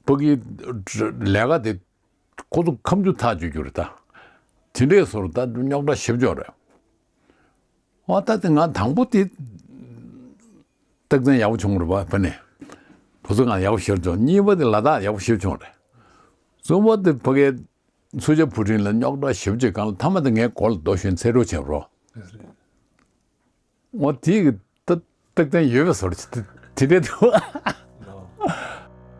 ཕ་གིའི་ལས་ཀ་དེ་ཁོ་ཚོ་ཁམ་ཆུ་ཐག་གཅོད་རྒྱུ་རེད་ད། དེ་འདྲའི་བཟོ་འདྲ་ད་རྙོག་དྲ་ཞེ་པོ་ཅིག་རེད། འོ་ད་དེ་ང་དང་པོ་དེ་རྟགས་མཚན་ཡག་པོ་བྱུང་རེད་པ། ཕ་ནས་བུ་ཚོ་ང་ཡག་པོ་ཤར་བྱུང་། གཉིས་པ་དེ་ལ་དྭགས་ཡག་པོ་ཤར་བྱུང་རེད། གསུམ་པ་དེ་ཕ་གིའི་སུ་ཇཱ་ཕུ་ཊིན་ལ་རྙོག་དྲ་ཞེ་པོ་ཅིག་གང་ལ་མཐའ་མ་དེ་ངའི་མགོ་ལ་རྡོ་གཞུས་ནས་ཚེ་གྲོགས་བྱས་པ་རེད། འོ་དེ་གི་ད་རྟགས་མཚན་ཡོད་པའི་བཟོ་འདྲ་ཅིག་དེ་འདྲ་འདུག་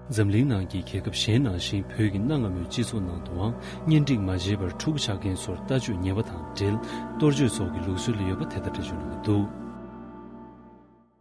འཛམ་གླིང་ནང་གི་རྒྱལ་ཁབ་གཞན་ནང་བཞིན་བོད་ཀྱི་གནའ་སྔ་མོའི་སྤྱི་ཚོགས་ནང་དུའང་གཉེན་སྒྲིག་མ་བྱས་པར་ཕྲུ་གུ་ཆགས་མཁན་ཚོར་ལྟ་སྤྱོད་ཉེས་པ་དང་འབྲེལ་གཏོར་བཅོས་སོགས་ཀྱི་ལུགས་སྲོལ་ཡོད་པ་དེ་ལྟར་འགྲེལ་བརྗོད་གནང་གི་འདུག་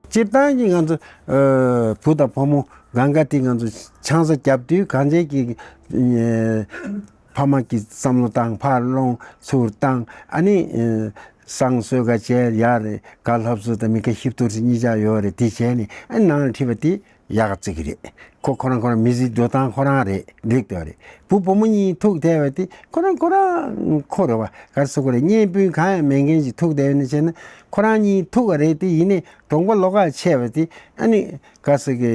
སྤྱིར་བཏང་གི་ང་ཚོ་ཨ་བུ་དང་བུ་མོ་གང་ག་དེ་ང་ཚོ་ཆང་ས་བརྒྱབ་དུས་གང་ཅིའི་གི་ཨ་ཕ་མ་གི་བསམ་བློ་བཏང་ཕར་སློང་ཚུར་བཏང་ཨ་ནི་ཨ་བསང་གསོལ་ཁ་བྱས་ཡར་རེད་ག་ལྷབ་སོ་དང་མི་ཁ་ཤིབ་ཐུར་ཟེར་གཉིས་ཆ་ཡོད་རེད། དེ་བྱས་ནས་ཨ་ནི་ནང་ལ་ཁྲིད་པ་དེ་ཡག་ག་བརྩི་གི་རེད། ཁོ་ཁོ་རང་ཁོ་རང་མི་ཚེའི་འགྲོ་སྟངས་ཁོ་རང་རེད། འགྲིག་འདུག་རེད། བུ་བུ་མོ་གཉིས་ཐུག་བསྡད་པ་དེ་ཁོ་རང་ཁོ་རང་ཁོ་རེད་བ། ག་རེ་ཟེར་དགོས་རེད། གཉེན་སྤུན་གང་ཡང་མེད་མཁན་ཞིག་ཐུག་བསྡད་ཡོད་ན་བྱས་ན་ཁོ་རང་གཉིས་ཐུག་ག་རེད། དེ་ཡིན་ནའི་གྲོང་པ་ལོགས་ཀ་ཆད་པ་དེ་ཨ་ནི་ག་ཟེར་གི་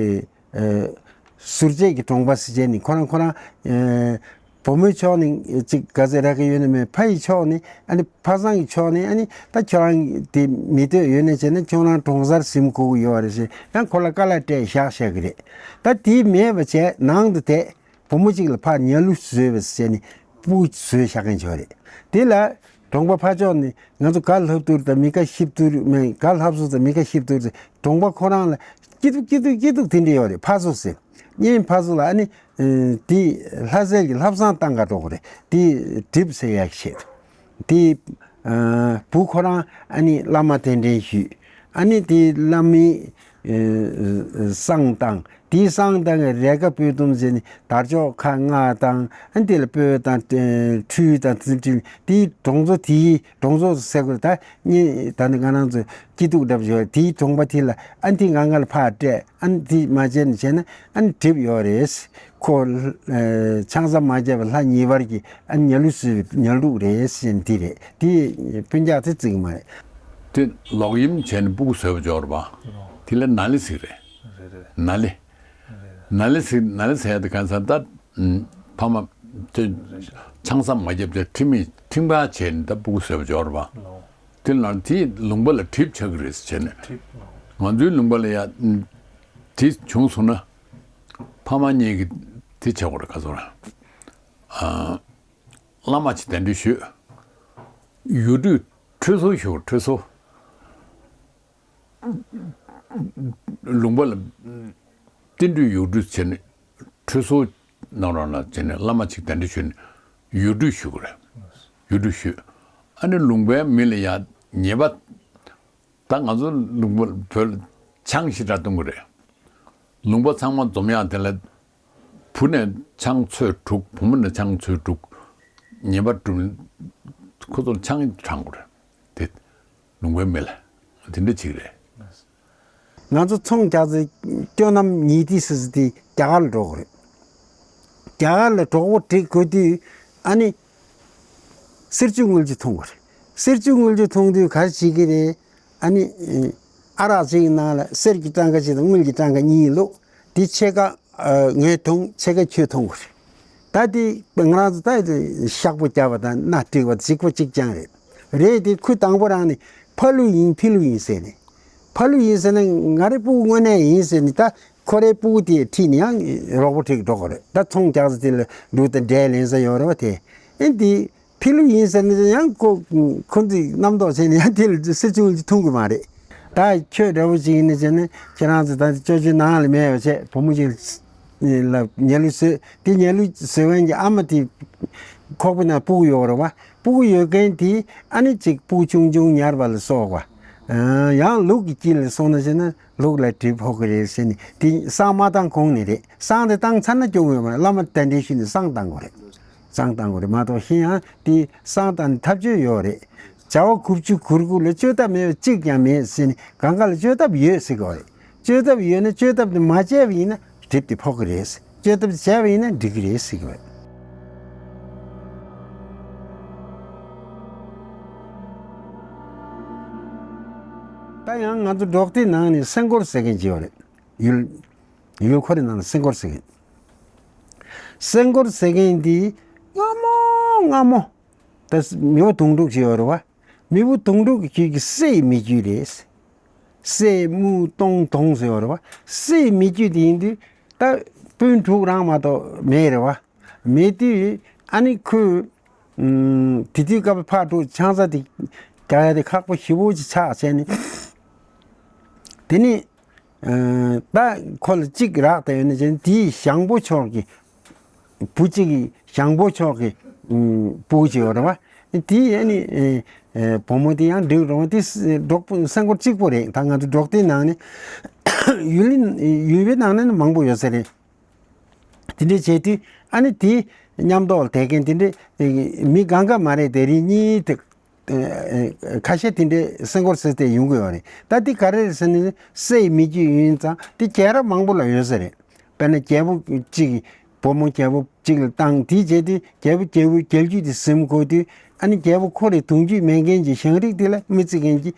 ཨ་ཟུར་བཅད་ཀྱི་གྲོང་པ་ཟེར་བྱས་ནས་ཁོ་རང་ཁོ་རང་ཨ་བུ་མོའི་ཕྱོགས་ནས་ཅིག་ག་ཚོད་རག་གི་ཡོད་ན་མེད། ཕ་ཡི་ཕྱོགས་ནས་ཨ་ནི་ཕ་བཟང་གི་ཕྱོགས་ནས་ཨ་ནི་ད་ཁྱོད་རང་དེ་མི་འདོད་ཡོད་ན་བྱས་ན་ཁྱོད་རང་གྲོང་གསར་ཟིན་དགོས་ཀྱི་ཡོད་རེད་ཟེར་ཡང་ཁོ་ལ་དཀའ་ལས་སྤྲད་བཞག་བཞག་གི་རེད། ད་དེ་མེད་པ་བྱས་ནང་དུ་བསྡད་བུ་མོ་གཅིག་ལ་ཕར་ཉལ་ལུགས་བཟོས་པ་ཟེར་ནས་སྤུ་གུ་བཟོས་བཞག་མཁན་ཅིག་ཡོད་རེད། དེ་ལ་གྲོང་པ་ཕར་ཕྱོགས་ནས་ང་ཚོ་ག་ལྷབ་ཐུར་དང་མི་ཁ་ཤིབ་ཐུར་མེད་ག་ལྷབ་སོ་དང་མི་ཁ་ཤིབ་ཐུར་ཟེར་གྲོང་པ་ཁོ་རང་ལ་སྐྱིད་སྡུག་སྐྱིད་སྡུག་སྐྱིད་སྡུག་དེ་འདྲ་ཡོད་རེད། ཕ་སོ་ཟེར་གཉེན་ཕ་སོ་ལ་ཨ་ནི་ཨ་དེ་ལྷ་སྲས་ཀྱི་ལྷ་བསང་བཏང་ག་འགྲོ་གི་རེད། དེ་གྲིབ་སེལ་ཡག་ཆེད་དུ་དེ་ཨ་བུ་ཁོ་རང་ཨ་ནི་བླ་མ་གདན་འདྲེན་ཞུས། ཨ་ནི་དེ་བླ་མའི་ཨ་བསང་བཏང་། དེའི་བསང་བཏང་གི་རས་ཁ་སྤོས་ཐུམ་ཟེར་ནས་དར་ལྕོག་ཁ་ལྔ་བཏང་། ཨ་ནི་དེ་ལ་སྤོས་དང་ཨ་ཁྲུས་དང་དེ་ཚོ་བྲིས། དེའི་གྲོང་ཚོ་དེའི་གྲོང་ཚོ་ཟེར་དགོས་ད་ནི་ད་ནི་ང་རང་ཚོ་སྐྱིད་སྡུག་འདྲ་པོ་ཞིག་ཡོད་རེད། དེའི་གྲོང་པ་དེ་ལ་ཨ་ནི་དེ་ང་ང་ལ་ཕར་སྤྲད། ཨ་ནི་དེ་མ་བྱས་ནས་བྱས་ན་ཨ་ནི་གྲིབ་ཡོད་རེད། ཁོ་ཨ་ཆང་ས་མ་བརྒྱབ་པ་ལྷ་ཉེས་པར་གྱི་ཨ་ནི་ཉལ་ལུགས་སུ་ཉལ་ལུགས་རེད་ཟེར་ནས་དེ་རེད། དེ་སྤུན་ཀྱག་དེ་བརྩི་གི་མ་རེད། དེ་ལོག་གཡེམ་བྱས་ནས་སྤུ་གུ་བཟོས་པ་འབྱོར་བ། དེ་ལ་ན་ལི་ཟེར་རེད། རེད་རེད། ན་ལི། ན་ལི་ཟེར་ན་ལི་ཟེར་ཡ་དེ་གང་ཟེར་ད། ཕ་མ་དེ་ཆང་ས་མ་བརྒྱབ་དེ་ཁྲིམས་མི་ཁྲིམས་པ་བྱས་ནས་ད་སྤུ་གུ་བཟོས་པ་འབྱོར་བ། དེ་ལ་དེའི་ལུང་པ་ལ་གྲིབ་ཆགས་ཀྱི་རེད་ཟེར་བྱས་ནས། ང་ཚོའི་ལུང་པ་ལ་ཡ་དེ་བྱུང་སོང་ན་ཕ་མ་གཉིས་ཀྱིས་དེ་བྱེད་དགོས་རེད། ག་ཚོད་ར། ཨ། བླ་མ་ཅིག་གདན་འདྲེན་ཞུས། ཡུལ་གྲུ་ཁྲུས་གསོལ་ཞུ། ཁྲུས་གསོལ། ལུང་པ་ལ་རྟེན་འབྲེལ་ཡུལ་གྲུ་བྱས་ནས་ཁྲུས་གསོལ་གནང་རོགས་གནང་བྱས་ནས་བླ་མ་ཅིག་གདན་འདྲེན་ཞུས་ནས་ཡུལ་གྲུ་ཞུ་དགོས་རེད། ཡུལ་གྲུ་ཞུས། ཨ་ནི་ལུང་པའི་མི་ལ་ཡ་ཉེས་པ། ད་ང་ཚོ་ལུང་པ་བོད་ལ་ཆང་ཞེ་དྲག་བཏུང་གི་རེད། ལུང་པ་ཚང་མ་འཛོམས་ཡག་དེ་ལ་བུ་ནས་ཆང་ཚོད་དྲུག་བུ་མོ་ནས་ཆང་ཚོད་དྲུག་ཉེས་པ་སྒྲུབ་ཁོ་ཚོར་ཆང་དྲང་དགོས་རེད། དེ་ལུང་པའི་མི་ལ་དེ་འདྲ་ཅིག་རེད། ང་ཚོ་ཚོང་རྒྱག་ཚེ་སྐྱོ་ནམ་ཉིས་ཏི་སི་སི་དེ་རྒྱ་གར་ལ་འགྲོ་དགོས་རེད། རྒྱ་གར་ལ་གྲོགས་པོ་སྒྲིག་དགོས་དུས་ཨ་ནི་གསེར་ཆུ་དངུལ་ཆུ་འཐུང་དགོས་རེད། གསེར་ཆུ་དངུལ་ཆུ་འཐུང་དུས་ག་རེ་བྱེད་ཀྱི་རེད། ཨ་ནི་ཨ་རག་ཅིག་གི་ནང་ལ་གསེར་གྱི་གྲངས་ཀ་གཅིག་དང་དངུལ་གྱི་གྲངས་ཀ་གཉིས་བླུགས། དེ་ཕྱེད་ཀ་ངས་འཐུང་ཕྱེད་ཀ་ཁྱོད་འཐུང་དགོས་རེད། ད་དེ་ང་རང་ཚོ་ད་ཤག་པོ་རྒྱབ་པ་དང་སྣ་དཀྲིས་པ་གཅིག་པ་གཅིག་རྐྱང་རེད། རེད་དེ་ཁོས་དང་པོ་རང་ནས་ཕ་ལུ་ཡིན་ཕི་ལུ་ཡིན་ཟེར་ནས། ཕ་ལུ་ཡིན་ཟེར་ན་ང་རའི་སྤུ་གུ་དངོས་གནས་ཡིན་ཟེར་ནས། ད་ཁོ་རའི་སྤུ་གུ་དེ་ཁྲིད་ནས་ཡང་རོགས་པ་ཁྲིད་འགྲོ་དགོས་རེད། ད་ཚོང་རྒྱག་ས་དེ་ལ་འགྲོ་དང་འབྲས་ལེན་ས་ཡོད་རེད་བ། དེ་ཨེ་འདི་ཕི་ལུ་ཡིན་ཟེར་ནས་ཡང་ཁོ་ཁོ་ཚོས་རྣམ་རྟོག་བྱས་ནས་ཡང་དེ་ལ་སེ་ཆུང་ལ་ཐུང་གི་མ་རེད། ད་ཁྱོད་འདྲ་བོ་ཅིག་ཡིན་ན་བྱས་ན་ཁྱེད་རང་ཚོ་ད་ཅོ་ཅོའི་ནང་ལ་མེད་པ་བྱས། བུ་མོ་ཅིག་ལ་ཉལ་ལུ་བཟོས། དེ་ཉལ་ལུ་བཟོས་མཁན་གྱི་ཨ་མ་དེ་ཁོག་པའི་ནང་སྤུ་གུ་ཡོད་རེད་བ། སྤུ་གུ་ཡོད་མཁན་དེ་ཨ་ནི་གཅིག་སྤུ་གུ་ཆུང་ཆུང་ཉར་བ་ལ་སོགས་པ། ཡང་ལུག་གི་དཀྱིལ་ལ་སོང་ན་བྱས་ན་ལུག་ལ་གྲིབ་ཕོག་གི་རེད་ཟེར་ནས། དེ་བསང་མ་བཏང་གོང་ནས་རེད། བསང་དེ་བཏང་ཚར་ན་སྐྱོན་ཡོད་མ་རེད། བླ་མ་གདན་འདྲེན་ཞུས་ནས་བསང་བཏང་དགོས་རེད། བསང་བཏང་དགོས་རེད་མ་གཏོགས། གཞན་ཡང་དེ་བསང་བཏང་ནས་ཐབས་ཇུས་ཡོད་རེད། བྱ་བ་དགུ་བཅུ་གོ་དགུ་ལ་བཅོས་ཐབས་མེད་པ་གཅིག་ཀྱང་མེད་ཟེར་ནས། གང་ག་ལ་བཅོས་ཐབས་ཡོད་ཟེར་གྱི་ཡོད་རེད། བཅོས་ཐབས་ཡོད་ན་བཅོས་ཐབས་དེ་མ་བྱས་པ་ཡིན་ན་གྲིབ་དེ་ཕོག་གི་རེད། བཅོས་ཐབས་བྱས་པ་ཡིན་ན་འགྲིག་གི་རེད་ཟེར་གྱི་ཡོད་རེད། ད་ཡང་ང་ཚོ་འབྲོག་སྡེ་ནང་ནས་སེང་སྐོར་ཟེར་མཁན་ཅིག་ཡོད་རེད། ཡུལ་ཡུལ་ཁོ་རའི་ནང་ལ་སེང་སྐོར་ཟེར་མཁན། སེང་སྐོར་ཟེར་མཁན་འདི་སྔ་མོ་སྔ་མོ། ད་མི་བུ་དུང་ཕྲུག་ཅིག་ཡོད་རེད་བ། མི་བུ་དུང་ཕྲུག་གི་རྒྱུད་ཀྱི་སྲས་མི་རྒྱུད་རེད། སྲས་མུ་སྟོང་དོང་ཟེར་བ་རེད་བ། སྲས་མི་རྒྱུད་དེ་ཡིན་དུས་ད་སྤུན་དྲུག་རང་མ་གཏོགས་མེད་རེད་བ། མེད་དུས་ཨ་ནི་ཁོས་ཨམ་དེ་དུས་སྐབས་ཕར་འགྲོ་ཆང་ས་དེ་རྒྱག་ཡ་དེ་ཁག་པོ་ཞེ་པོ་ཅིག་ཆགས་བྱས་ནས། དེ་ནས་ཨ་ད་ཁོ་ལ་གཅིག་རག་བསྡད་ཡོད་ན་བྱས་ན། དེའི་ཞང་པོ་ཕྱོགས་ཀྱི་བུ་གཅིག་གི་ཞང་པོ་ཕྱོགས་ཀྱི་ཨམ་སྤུ་གུ་ཅིག་ཡོད་རེད་བ། དེ་ཨ་ནི་ཨེ་ཨེ་བུ་མོ་དེ་ཡང་འགྲིག་རུང་། དེ་འབྲོག་པ་སེང་སྐོར་གཅིག་པོ་རེད། ད་ང་ཚོ་འབྲོག་སྡེའི་ནང་ནས་ཡུལ་ཡུལ་པའི་ནང་ནས་མང་པོ་ཡོད་ས་རེད། དེ་འདྲས་བྱས་དུས་ཨ་ནི་དེ་མཉམ་ཐོག་ལ་བསྡད་མཁན་དེ་འདྲས་མི་གང་ག་མ་རེད། དེ་རིགས་གཉིས་དེ་ཁ་ཤས་དེ་འདྲས་སེང་སྐོར་ཟེར་ཏེ་ཡོང་གི་ཡོད་རེད། ད་དེ་ག་རེ་རེད་ཟེར་ན། སྲས་མི་རྒྱུད་ཡིན་ཙང་དེ་རྒྱལ་རབས་མང་པོ་ལ་ཡོད་ས་རེད། དཔེར་ན་རྒྱལ་པོ་གཅིག་གིས་བུ་མོ་རྒྱལ་པོ་གཅིག་ལ་བཏང་། དེའི་རྗེས་དེ་རྒྱལ་པོ་རྒྱལ་པོའི་རྒྱལ་རྒྱུད་དེ་ཟིན་དགོས་དུས། ཨ་ནི་རྒྱལ་པོ་ཁོ་རའི་གདུང་རྒྱུད་མེད་མཁན་གྱི་ཞང་རིགས་དེ་ལ་མི་བརྩི་མཁན་གྱི་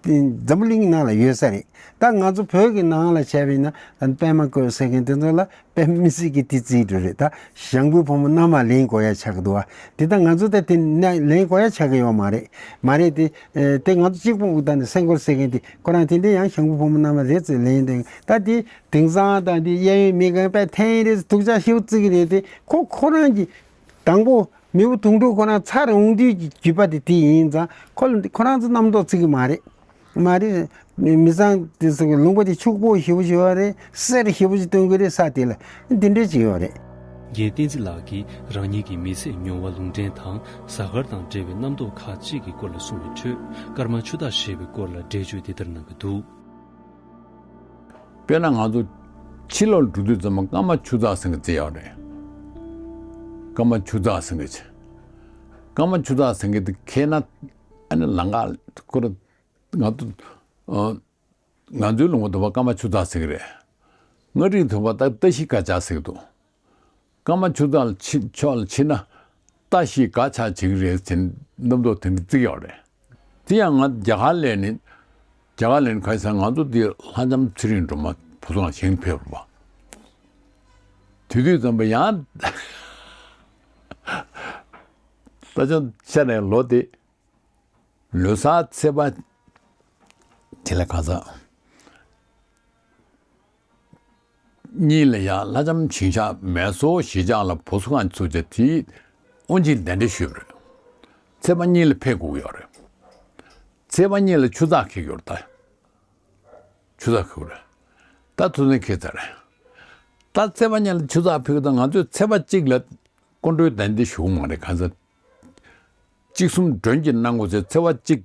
འཛམ་བུ་གླིང་ནང་ལ་ཡོད་ས་རེད། ད་ང་ཚོ་བོད་ཀྱི་ནང་ལ་བྱས་པ་ཡིན་ན། ད་པད་མ་བཀོད་ཟེར་མཁན་དེ་ཚོ་ལ་དཔེ་མི་སྲིད་ཀྱི་དེ་བརྩི་འགྲོ་རེད། ད་ཞང་བོའི་བུ་མོ་མནའ་མ་ལེན་དགོས་ཡ་ཆགས་ཀྱི་འདུག་བ། དེ་ད་ང་ཚོ་ད་དེ་ནས་ལེན་དགོས་ཡ་ཆགས་ཀྱི་ཡོད་མ་རེད། མ་རེད་དེ། ཨེ་དེ་ང་ཚོ་གཅིག་པུ་འུ་ད་ནས་སེང་སྐོར་ཟེར་མཁན་དེ་ཁོ་རང་དེ་འདྲའི་ཡང་ཞང་བོའི་བུ་མོ་མནའ་མ་རེད་ཟེར་ལེན་དེ། ད་དེ་དེང་སང་ད་དེ་གཡས་གཡོན་མི་གང་པས་འཐེན་རེད། སྡུག་ཅག་ཞེ་པོ་བརྩི་གི་རེད་དེ། ཁོ་ཁོ་རང་གི་དང་པོ་མི་བུ་དུང་ཕྲུག་ཁོ་རང་ཚར་འོང་དུས་ཀྱི་རྒྱུད་པ་དེ་དེ་ཡིན་ཙང་། ཁོ་ལ་ཁོ་རང་ཚོ་རྣམ་རྟོག་བརྩི་གི་མ་རེད། མ་རེད། མི་ཚང་དེ་ཚོ་གི་ལུང་པ་དེ་ཕྱུག་པོ་ཞེ་པོ་ཞིག་ཡོད་རེད། གསེར་ཞེ་པོ་ཞིག་སྟོན་གི་རེད། ས་དེ་ལ་འདི་འདྲས་ཅིག་ཡོད་རེད། རྒན་བསྟན་འཛིན་ལགས་ཀྱིས་རང་ཉིད་ཀྱི་མི་ཚེའི་མྱོང་བ་ལུང་འདྲེན་དང་གཟའ་སྐར་དང་འབྲེལ་བའི་རྣམ་རྟོག་ཁག་ཅིག་གི་སྐོར་ལ་གསུངས་པའི་ཁྲོད། སྐར་མ་ཆུ་སྟག་ཞེས་པའི་སྐོར་ལ་འགྲེལ་བརྗོད་འདི་ལྟར་གནང་གི་འདུག། དཔེར་ན་ང་ཚོ་ཕྱི་ལོགས་འགྲོ་དུས་ཙམ་པ་སྐར་མ་ཆུ་ཚགས་ཟེར་མཁན་ཅིག་ཡོད་རེད། སྐར་མ་ཆུ་ཚགས་ཟེར་མཁན་ཅིག་སྐར་མ་ཆུ་ཚགས་ཟེར་མཁན་དེ་མཁྱེན་ན་ཨ་ནི་ལམ་ཁ་ཁོ་ར་ང་ཚོ་ཨ་ང་ཚོའི་ལུང་པ་དུ་བ་སྐར་མ་ཆུ་ཚགས་ཟེར་གི་རེད། མངའ་རིས་དུ་བ་ད་ལྟ་ཤི་ཀ་ཅག་ཟེར་གི་འདུག་སྐར་མ་ཆུ་ཚགས་ལ་ཕྱི་ཕྱོགས་ལ་ཕྱིན་ན་ལྟ་ཞིག་དགའ་ཆགས་བྱེད་ཀྱི་རེད་ཟེར་རྣམ་རྟོག་དེ་འདྲ་བརྩི་ཡོད་རེད། དེ་ཡང་ང་རྒྱ་གར་ལ་ནི་རྒྱ་གར་ལ་ནི་ག་རེ་ཟེར། ང་ཚོ་འདི་ལྷ་ལྕམ་ཚེ་རིང་སྒྲོལ་མ་བུ་ཚོ་ལ་བཞེངས་ཕེབས་པ། དེ་དུས་ཙམ་པ་ཡང་ལྷ་ལྕམ་ཤར་ནས་ལོ་དེ་ལོ་གསར་ཚེས་པ་དེ་ལ་ག་ས། གཉིས་ལ་ཡང་ལྷ་ལྕམ་ཞིང་གཤེགས་མེ་སོར་གཞིས་ཆགས་ལ་བུ་གསོ་ཁང་བཙུགས་བྱས་དེའི་དབུ་འབྱེད་གདན་འདྲེན་ཞུས་པ་རེད། ཚེས་པ་གཉིས་ལ་ཕེབས་དགོས་ཀྱི་ཡོད་རེད། ཚེས་པ་གཉིས་ལ་ཆུ་ཚགས་འཁེལ་གྱི་ཡོད་རེད་ད། ཆུ་ཚགས་འཁེལ་རེད། ད་ཐུགས་འཚབ་འཁེལ་ཚར་རེད། ད་ཚེས་པ་གཉིས་ལ་ཆུ་ཚགས་ཕེབས་ཀྱི་ད་ང་ཚོས་ཚེས་པ་གཅིག་ལ་སྐུ་མགྲོན་གདན་འདྲེན་ཞུ་གི་མ་རེད། གང་ཟག་གཅིག་གསུམ་མགྲོན་གྱི་གནང་དགོས་ཚེ་ཚེས་པ་གཅིག་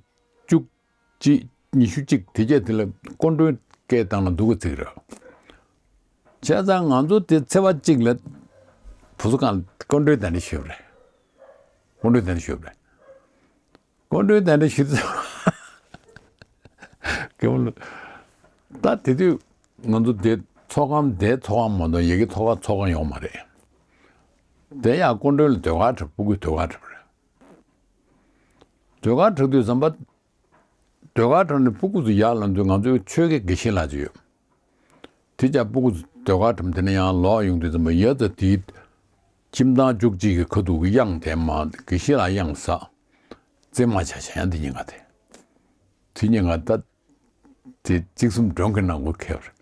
བཅུ་གཅིག་ཉི་ཤུ་གཅིག་དེ་རྗེས་དེ་ལ་སྐུ་མགྲོན་སྐད་བཏང་ན་འདུག་གི་ཚིག་རེད། བྱས་ཙང་ང་ཚོ་དེ་ཚེས་པ་གཅིག་ལ་བུ་གསོ་ཁང་སྐུ་མགྲོན་གདན་འདྲེན་ཞུས་པ་རེད། སྐུ་མགྲོན་གདན་འདྲེན་ཞུས་པ་རེད། སྐུ་མགྲོན་གདན་འདྲེན་ཞུས་ཚེ་ད་དེ་དུས་ང་ཚོ་དེ་ཚོགས་ཁང་དེ་ཚོགས་ཁང་མ་གཏོགས་ཡ་གི་ཚོགས་ཁང་ཚོགས་ཁང་ཡོད་མ་རེད། དེ་ཡང་སྐུ་མགྲོན་ལ་ཟློས་གར་འཁྲབ། སྤུ་གུས་ཟློས་གར་འཁྲབ་རེད། ཟློས་གར་འཁྲབ་དུས་ཙམ་པ། ཟློས་གར་འཁྲབ་ནས་སྤུ་གུ་ཚོ་ཡར་ལངས་དུས་ང་ཚོའི་ཆོས་དགེ་དགེ་བཤེས་ལགས་ཅིག་ཡོད། དེ་ཅག་སྤུ་གུ་ཚོ་ཟློས་གར་འཁྲབ་དེ་ནས་ཡར་ལོག་ཡོང་དུས་ཙམ་པ་ཡ་ད་དེའི་ ཁྱིམ་ཐང་བཅུ་གཅིག་གི་ཁ་ཐུག་གི་གཡང་དེ་མ་དགེ་བཤེས་ལ་གཡང་ཟ། བཙས་མ་བྱ་བྱ་ཡང་དེ་ཉིན་ག་དེ། དེ་ཉིན་ག་ད། དེ་གཅིག་གསུམ་མགྲོན་གྱི་ནང་གོ་ཁེབས་རེད།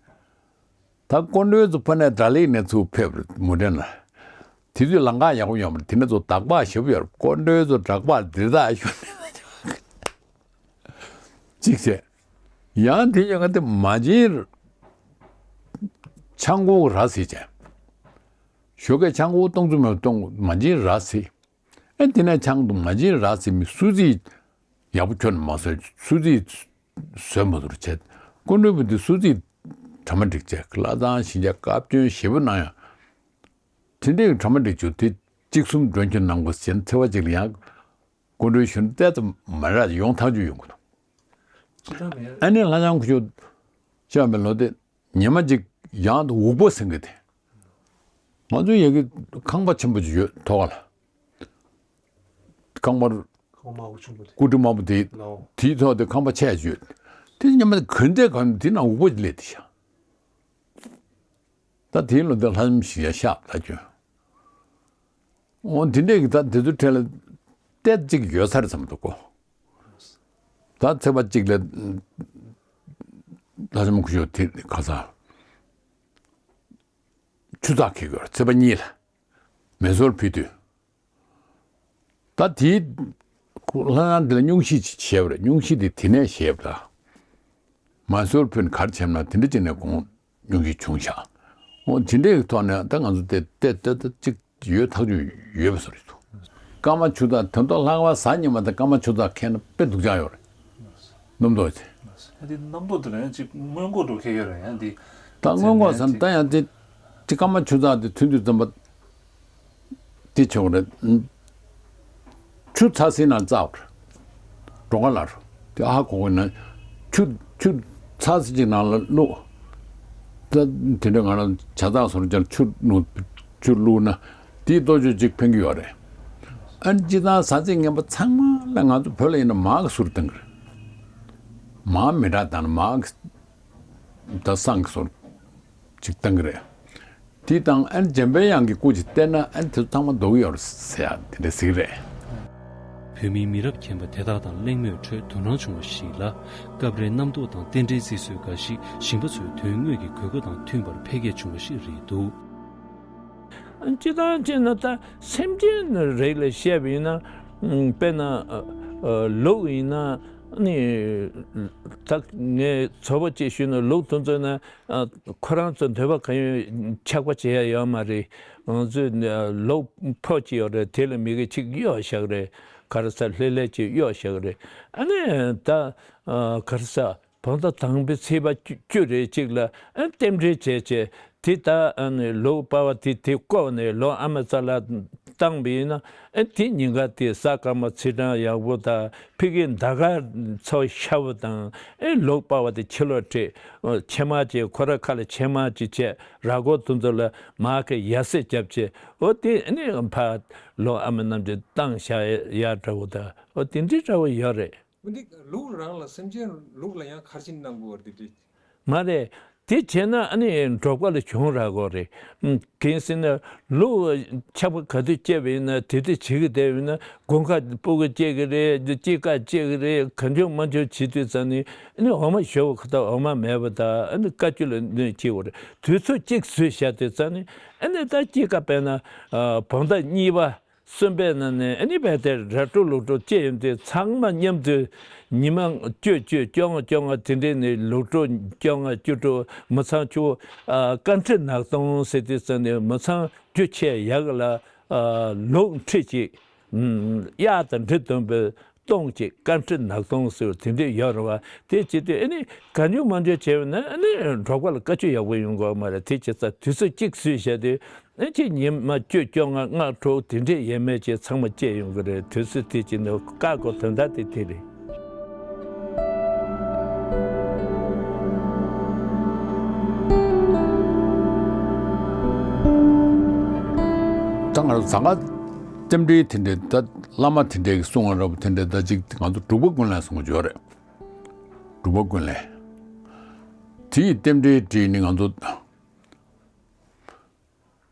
ད་སྐུ་མགྲོན་ཚོ་ཕ་ནས་དགྲ་ལིག་ནས་ཚུར་ཕེབས་རེད་མུ་འདྲེན་ལ། དེ་དུས་ལམ་ཁ་ཡག་པོ་ཡོད་མ་རེད། དེ་ནས་ཚོ་དག་པ་ཞེ་པོ་ཡོད་རེད། སྐུ་མགྲོན་ཚོ་དག་པ་འདིར་དག་ཞུ་ནས། གཅིག་བྱས། ཡང་དེ་ཡང་དེ་མ་བྱིན། ཆང་ཁུག་ར་བཟི་བྱས། ཞོགས་ཀས་ཆང་ཁུག་སྟོང་ཚོ་མེད་སྟོང་མ་བྱིན་ར་བཟི། ཨེ་དེ་ནས་ཆང་དུ་མ་བྱིན་ར་བཟི་མི་སུ་རྩིས་ཡག་པོ་ཁྱོན་མ་བཟོས་སུ་རྩིས་བཟོས་མ་ཐུབ་བྱས། སྐུ་མགྲོན་བུ་དེ་སུ་རྩིས་གྲ་མ་འགྲིག་བྱས་བླ་བཏང་ཞིང་ཆ་བཀའ་བཀྱོན་ཞེ་པོ་གནང་ཡང་། དེ་འདྲའི་གྲ་མ་འགྲིག་བྱུང་དེ་གཅིག་གསུམ་མགྲོན་ཁྱོད་གནང་དགོས་ཟེར་ཚེ་བ་གཅིག་ལ་ཡང་། སྐུ་མགྲོན་གཞོན་ནུ་ཏོག་ཙམ་མ་རག་ཡོང་ཐག་ཆོད་ཡོང་གི་འདུག་ཅི་ལྟར་མེད། ཨ་ནི་ལྷ་ལྕམ་སྐུ་ཞབས་ཅག་མེད་ལོ་དེ་ཉི་མ་གཅིག་ཡང་དུ་འུག་པ་ཟིན་གི་དེ། ང་ཚོའི་ཡ་གི་ཁང་པ་ཆེན་པོ་ཅིག་ཡོད་ཐོག་ལ། ཁང་པ་ཁང་མ་འུ་ཆུང་པོ་དེ། སྐུ་དྲི་དམར་པོ་དེ་ལའོ། དེའི་ཐོག་དེ་ཁང་པ་ཆེ་ཡ་ཅིག་ཡོད། དེ་ཉི་མ་ག་འདྲའི་གང་དེ་ནང་འུག་པ་ཅིག་སླེབས་དེ་ཤག་ད་དེའི་ལོ་དེ་ལྷ་ལྕམ་ཞིག་ཡ་ཤག་ད་ཁྱོད། འོ་དེ་འདྲས་ཀྱི་ད་དེ་ཚོའི་གྲས་ལ་ཏོག་ཙམ་ཅིག་ཡོད་ས་རེད་བསམ་འདུག་གོ། ད་ཚེས་པ་གཅིག་ལ་ལྷ་ལྕམ་སྐུ་ཞབས་དེ་ག་ས་ཆུ་ཚགས་འཁྱེར་དགོས་རེད། ཚེས་པ་གཉིས་ལ་མེ་སོར་ཕུལ་དུས། ད་དེའི་ལྷ་ཁང་འདི་ལ་སྙུང་གཞི་ཅིག་བཞེས་པ་རེད། སྙུང་གཞི་དེ་དེ་ནས་བཞེས་པ་རེད། མེ་སོར་ཕུལ་ནས་ག་རེ་བྱས་ན་དེ་འདྲ་ཅིག་ནས་དགོངས། སྙུང་གཞི་བྱུང་ཤག་འོ་དེ་འདྲའི་ཐོག་ནས་ད་ང་ཚོ་དེ་དེ་དེ་དེ་གཅིག་ཡོད་ཐག་ཆོད་ཡོད་པ་བཟོ་རེད་འདུག་སྐར་མ་ཆུ་ཚགས་དོན་ཐོག་ལྷག་པ་གཟའ་ཉི་མ་དང་སྐར་མ་ཆུ་ཚགས་འཁེལ་ན་དཔེ་སྡུག་ཅག་ཡོད་རེད། རྣམ་རྟོག་དེ། ཨ་དེ་རྣམ་རྟོག་དེ་ལ་ཡང་ཅིག་སྔོན་འགོག་འགྲོ་མཁན་ཡོད་རེད་ཡང་དེ། ད་སྔོན་འགོག་ཟེར་ན་ད་ཡང་དེ་དེ་སྐར་མ་ཆུ་ཚགས་དེ་ཐོན་དུས་ཙམ་པ། དེ་ཆོག་རེད། ཆུ་ཚ་སའི་ནང་བཙགས་པ་རེད། གྲོགས་ལ་རུ་དེ་ཨ་ཧ་གོ་གི་ན་ཆུ་ཆུ་ཚ་སའི་ཅིག་ནང་ལ་བླུགས། ད་དེ་འདྲ་ང་རང་ཇ་ཚགས་སོར་ཅར་ཆུ་ནུ་ཆུ་བླུགས་ན་དེའི་ལྟོ་ཆོས་ཅིག་ཕན་གི་ཡོད་རེད། ཨ་ནི་སྤྱི་བཏང་ཟ་ཚིགས་ངན་པ་ཚང་མ་ལ་ང་ཚོ་བོད་ལ་ཡིན་ན་མར་གི་སོར་བཏང་གི་རེད། མར་མི་འདྲ་བཏང་ན་མར་གི་ད་བསང་གི་སོར་ཅིག་བཏང་གི་རེད། དེ་དང་ཨན་འཇམ་པའི་དབྱངས་ཀྱི་སྐུ་ཅིག་བསྟན་ན་ཨན་དེ་ཚོ་ཚང་མ་ལྡོག་ཡོད་རེད་ཟེར་ཡ་དེ་འདྲ་ཟིག་རེད། བོད་མིའི་མི་རབས་རྒན་པ་དེ་དག་དང་གླེང་མོལ་ཁྲོད་དོ་སྣང་བྱུང་བ་ཞིག་ལ། སྐབས་རེ་རྣམ་རྟོག་དང་རྟེན་འབྲེལ་བརྩི་སྲོལ་འགའ་ཞིག་ཞིང་པ་ཚོའི་དོན་དངོས་ཀྱི་དགོས་མཁོ་དང་མཐུན་པར་འཕེལ་རྒྱས་བྱུང་བ་ཞིག་རེད་འདུག་སྤྱིར་བཏང་བྱས་ན་ད་སེམས་ཅན་རིགས་ལ་བཤད་པ་ཡིན་ན། དཔེར་ན་ལུག་ཡིན་ན་ནི། ད་ངས་ཚོད་དཔག་ཅིག་ཞུས་ན་ལུག་དེ་ཚོ་ན། ཨ། ཁོ་རང་ཚོ་འདོད་པ་གང་ཡོད་ཆགས་པ་བྱེད་ཡ་ཡོད་མ་རེད། ང་ཚོས་ལོག་ཕོག་ཅིག་ཡོད་རེད། དེ་ལ་མི་གི་ཅིག་གཡོག་བཞག་རེད། ག་རེ་ཟ་ལྷོད་ལྷོད་ཅིག་གཡོག་བཞག་རེད། ཨ་ནི་ད་ཨ་ག་རེ་ཟ་བོང་ད་དང་པོའི་ཚེས་པ་བཅུ་བཅུ་རེ་གཅིག་ལ་ཨ་རྟེན་འབྲེལ་བྱས་བྱས་དེ་ད་ཨ་ནི་ལོག་པ་བ་དེ་དེ་བསྐོར་ནས་ལོག་ཨ་མ་རྩ་ལ་བཏང་བ་ཡིན་ན་ཨ་དེ་ཉིན་ག་དེ་ས་སྐར་མ་ཚེས་གྲངས་ཡག་པོ་དང་། ཕ་གིའི་ཟླ་སྐར་ཚོ་ཤར་བ་དང་ཨེ་ལོག་པ་བ་དེ་ཕྱི་ལོགས་བྲིས། ཨོ་ཕྱེ་མར་ཅིག་ཁོ་ར་ཁ་ལ་ཕྱེ་མར་ཅིག་བྱས་ར་སྐོར་དེ་ཚོ་ལ་མར་གི་ཡ་སེ་བརྒྱབ་བྱས། ཨོ་དེ་ནི་ཕར་ལོག་ཨ་མ་རྣམས་ཀྱིས་བཏང་བཞག་ཡ་འདྲ་བོ་དང་ཨོ་དེ་འདྲའི་འདྲ་བོ་ཡོད་རེད། འདི་ལུག་རང་ལ་སེམས་ཅན་ལུག་ལ་ཡང་ཁར་ཕྱིན་གནང་དགོས་པ་རེད་དེ། མ་རེད། དེ་བྱས་ན་ཨ་ནི་འབྲོག་པ་ལ་གྱོང་རག་གི་རེད། ཨུམ། གང་ཟེར་ན་ལུག་ཆག་པ་ག་དུས་སྐྱེས་པ་ཡིན་ན་དེ་དུས་བྱེད་ཀྱི་བསྡད་པ་ཡིན་ན་དགུན་ཁ་སྤུ་གུ་སྐྱེ་གི་རེད། དཔྱིད་ཀ་སྐྱེ་གི་རེད། གང་བྱུང་མང་བྱུང་བྱེད་དུས་ཙང་ནི་ཨ་ནི་འོ་མ་ཞོ་བ་ཁ་ཐག་འོ་མ་མེད་པ་དང་ཨ་ནི་དཀའ་སྤྱད་ལ་གནོད་སྐྱེལ་བ་རེད། དུས་ཚོད་གཅིག་བཟོས་བཞག་དུས་ཙང་ནི་ཨ་ནི་ད་དཔྱིད་ཀ་དཔེར་ན་ཨ་བོང་ཐ་གཉིས་པ། གསོན་པོའི་ནང་ནས་ཨ་ནི་བས་དེ་ར་ཕྲུག་ལུག་ཕྲུག་སྐྱེས་ཡོང་དུས་ཚང་མ་མཉམ་དུ་ཉི་མ་བཅུ་བཅུ་བཅོ་ལྔ་བཅོ་ལྔ་དེ་འདྲས་ནས་ལུག་ཕྲུག་བཅོ་ལྔ་བཅུ་དྲུག་མི་ཚང་བཅུ། ཨ་ཀ་ཁྲི་ནག་སྟོང་ཟེར་དུས་ཙམ་ནས་མི་ཚང་རྒྱུ་ཆེ་ཡག་ལ་ཨ་ལུག་ཁྲི་གཅིག་ཨམ་གཡག་དང་འབྲི་སྟོན་པའི་སྟོང་གཅིག་ཀ་ཁྲི་ནག་སྟོང་ཟེར་བ་དེ་འདྲས་ཡོད་རེད་བ། དེ་བྱེད་དུས་ཨ་ནི་གང་བྱུང་མང་བྱུང་བྱས་པ་ན་ཨ་ནི་འབྲོག་པ་ལ་བཀའ་བཀྱོན་ཡག་པོ་ཡོང་གི་ཡོད་མ་རེད། དེ་བྱས་ཙང་དུས་ཚོད་གཅིག་བཟོས་བཞག་དུས། ཨེ་ཅིག་ཉི་མ་བཅུ་བཅོ་ལྔ་ལྔ་དྲུག་དེ་འདྲས་ཡས་མས་ཅིག་ཚང་མ་སྐྱེས་ཡོང་གི་རེད། དུས་ཚོད་དེ་ཅིག་ནི་བཀག་དགོས་དོན་དག་དེ་དེ་རེད། ད་ང་ཚོ་ཟ་ཁང་རྟེན་འབྲེལ་དེ་འདྲས་ད་བླ་མ་དེ་འདྲས་ཀྱིས་གསུང་བ་འདྲ་པོ་དེ་འདྲས་ད་ཅིག་ང་ཚོ་འབྲུག་པ་ཀུན་ལེགས་གསུང་གི་ཡོད་རེད། འབྲུག་པ་ཀུན་ལེགས། དེ་ཡི་རྟེན་འབྲེལ་བྲིས་ནི་ང་ཚོ།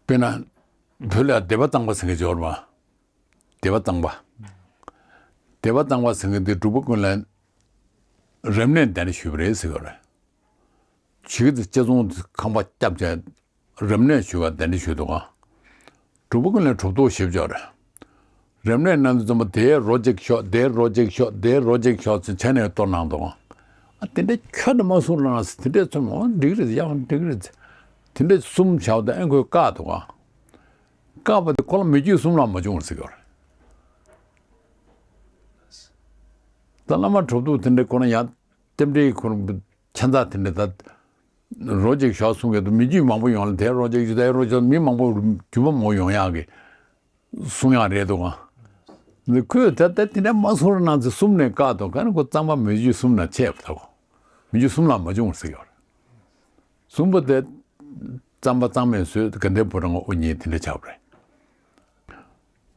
དཔེར་ན། བོད་ལ་སྡེ་པ་གཙང་པ་ཟེར་མཁན་ཅིག་ཡོད་རེད་པ། སྡེ་པ་གཙང་པ། སྡེ་པ་གཙང་པ་ཟེར་མཁན་དེ་འབྲུག་པ་ཀུན་ལེགས་རབ་གནས་གདན་འདྲེན་ཞུས་པ་རེད་ཟེར་གྱི་ཡོད་རེད། ཇི་གི་དེ་དཔྱད་རྩོམ་ཁང་པ་བརྒྱབ་བྱས་རབ་གནས་ཞུས་པ་གདན་འདྲེན་ཞུས་འདུག་ག་འབྲུག་པ་ཀུན་ལེགས་གྲུབ་ཐོབ་ཞེས་བྱ་བ་རེད། རབ་གནས་གནང་དུས་ཙམ་པ་དེའི་རོ་གཅིག་ཤོག་དེའི་རོ་གཅིག་ཤོག་དེའི་རོ་གཅིག་ཤོག་ཚེ་བྱས་ནས་གཏོར་གནང་འདུག་ག་ཨ་དེ་འདྲ་ཁྱོན་ནས་མ་གསུངས་ལ་ན་ཟེར། དེ་འདྲས་ཚོད་མ་འགྲིག་རེད། ཡང་འགྲིག་རེད། དེ་འདྲས་གསུམ་བྱ་བ་དང་ཨེ་ཁོས་བཀག་འདུག་ག་བཀག་པ་དེ་ཁོ་ལ་མི་རྒྱུད་གསུམ་ལ་མ་བྱུང་བར་ཟེར་གྱི་ཡོད་རེད། ད་བླ་མ་གྲུབ་ཐོབ་དེ་འདྲས་ཁོ་ན་ཡང་རྟེན་འབྲེལ་ཁོ་ན་ཁྱད་མཚར་དེ་འདྲས་ད་རོ་གཅིག་ཤོག་གསུང་གི་འདུག་མི་རྒྱུད་མང་པོ་ཡོང་ལ་དེ་རོ་གཅིག་ཤོག་དེ་རོ་གཅིག་མི་མང་པོ་རྒྱུད་པ་མང་པོ་ཡོང་ཡག་གི་གསུང་ཡག་རེད་འདུག་ག་འདི་ཁོས་ད་ལྟ་དེ་འདྲ་མ་གསུང་རོགས་གནང་ཟེར་གསུམ་ནས་བཀག་འདུག་ག་ནི་ཁོ་གཙང་པ་མི་རྒྱུད་གསུམ་ན་ཆད་པ་ད་གོ་མི་རྒྱུད་གསུམ་ལ་མ་བྱུང་བར་ཟེར་ཡོད་རེད། གསུམ་པ་དེ་གཙང་པ་གཙང་མའི་སྲོལ་དགའ་ལྡན་ཕོ་བྲང་དབུ་བརྙེས་དེ་འདྲ་ཆགས་པ་རེད།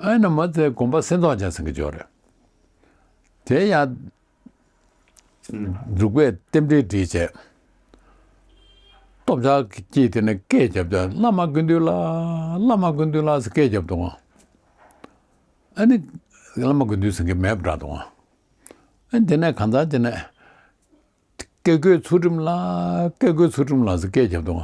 ཨ་ནི་མ་ཚད་དགོན་པ་སེ་ཏོག་ཅན་ཟེར་གྱི་ཡོད་རེད། དེ་ཡང་འབྲུག་པས་རྟེན་འབྲེལ་བསྒྲིགས་བྱས། སྟོབས་ཆག་གི་དེ་ནས་སྐད་བརྒྱབ་དུས་བླ་མ་དགེ་འདུན་ལགས། བླ་མ་དགེ་འདུན་ལགས་ཟེར་སྐད་བརྒྱབ་འདུག་ག་ཨ་ནི་བླ་མ་དགེ་འདུན་ཟེར་མཁན་མེད་པ་འདྲ་འདུག་ག་ཨ་ནི་དེ་ནས་གང་ཟག་དེ་ནས་སྐྱེ་དགུའི་ཚུལ་ཁྲིམས་ལགས། སྐྱེ་དགུའི་ཚུལ་ཁྲིམས་ལགས་ཟེར་སྐད་བརྒྱབ་འདུག་ག་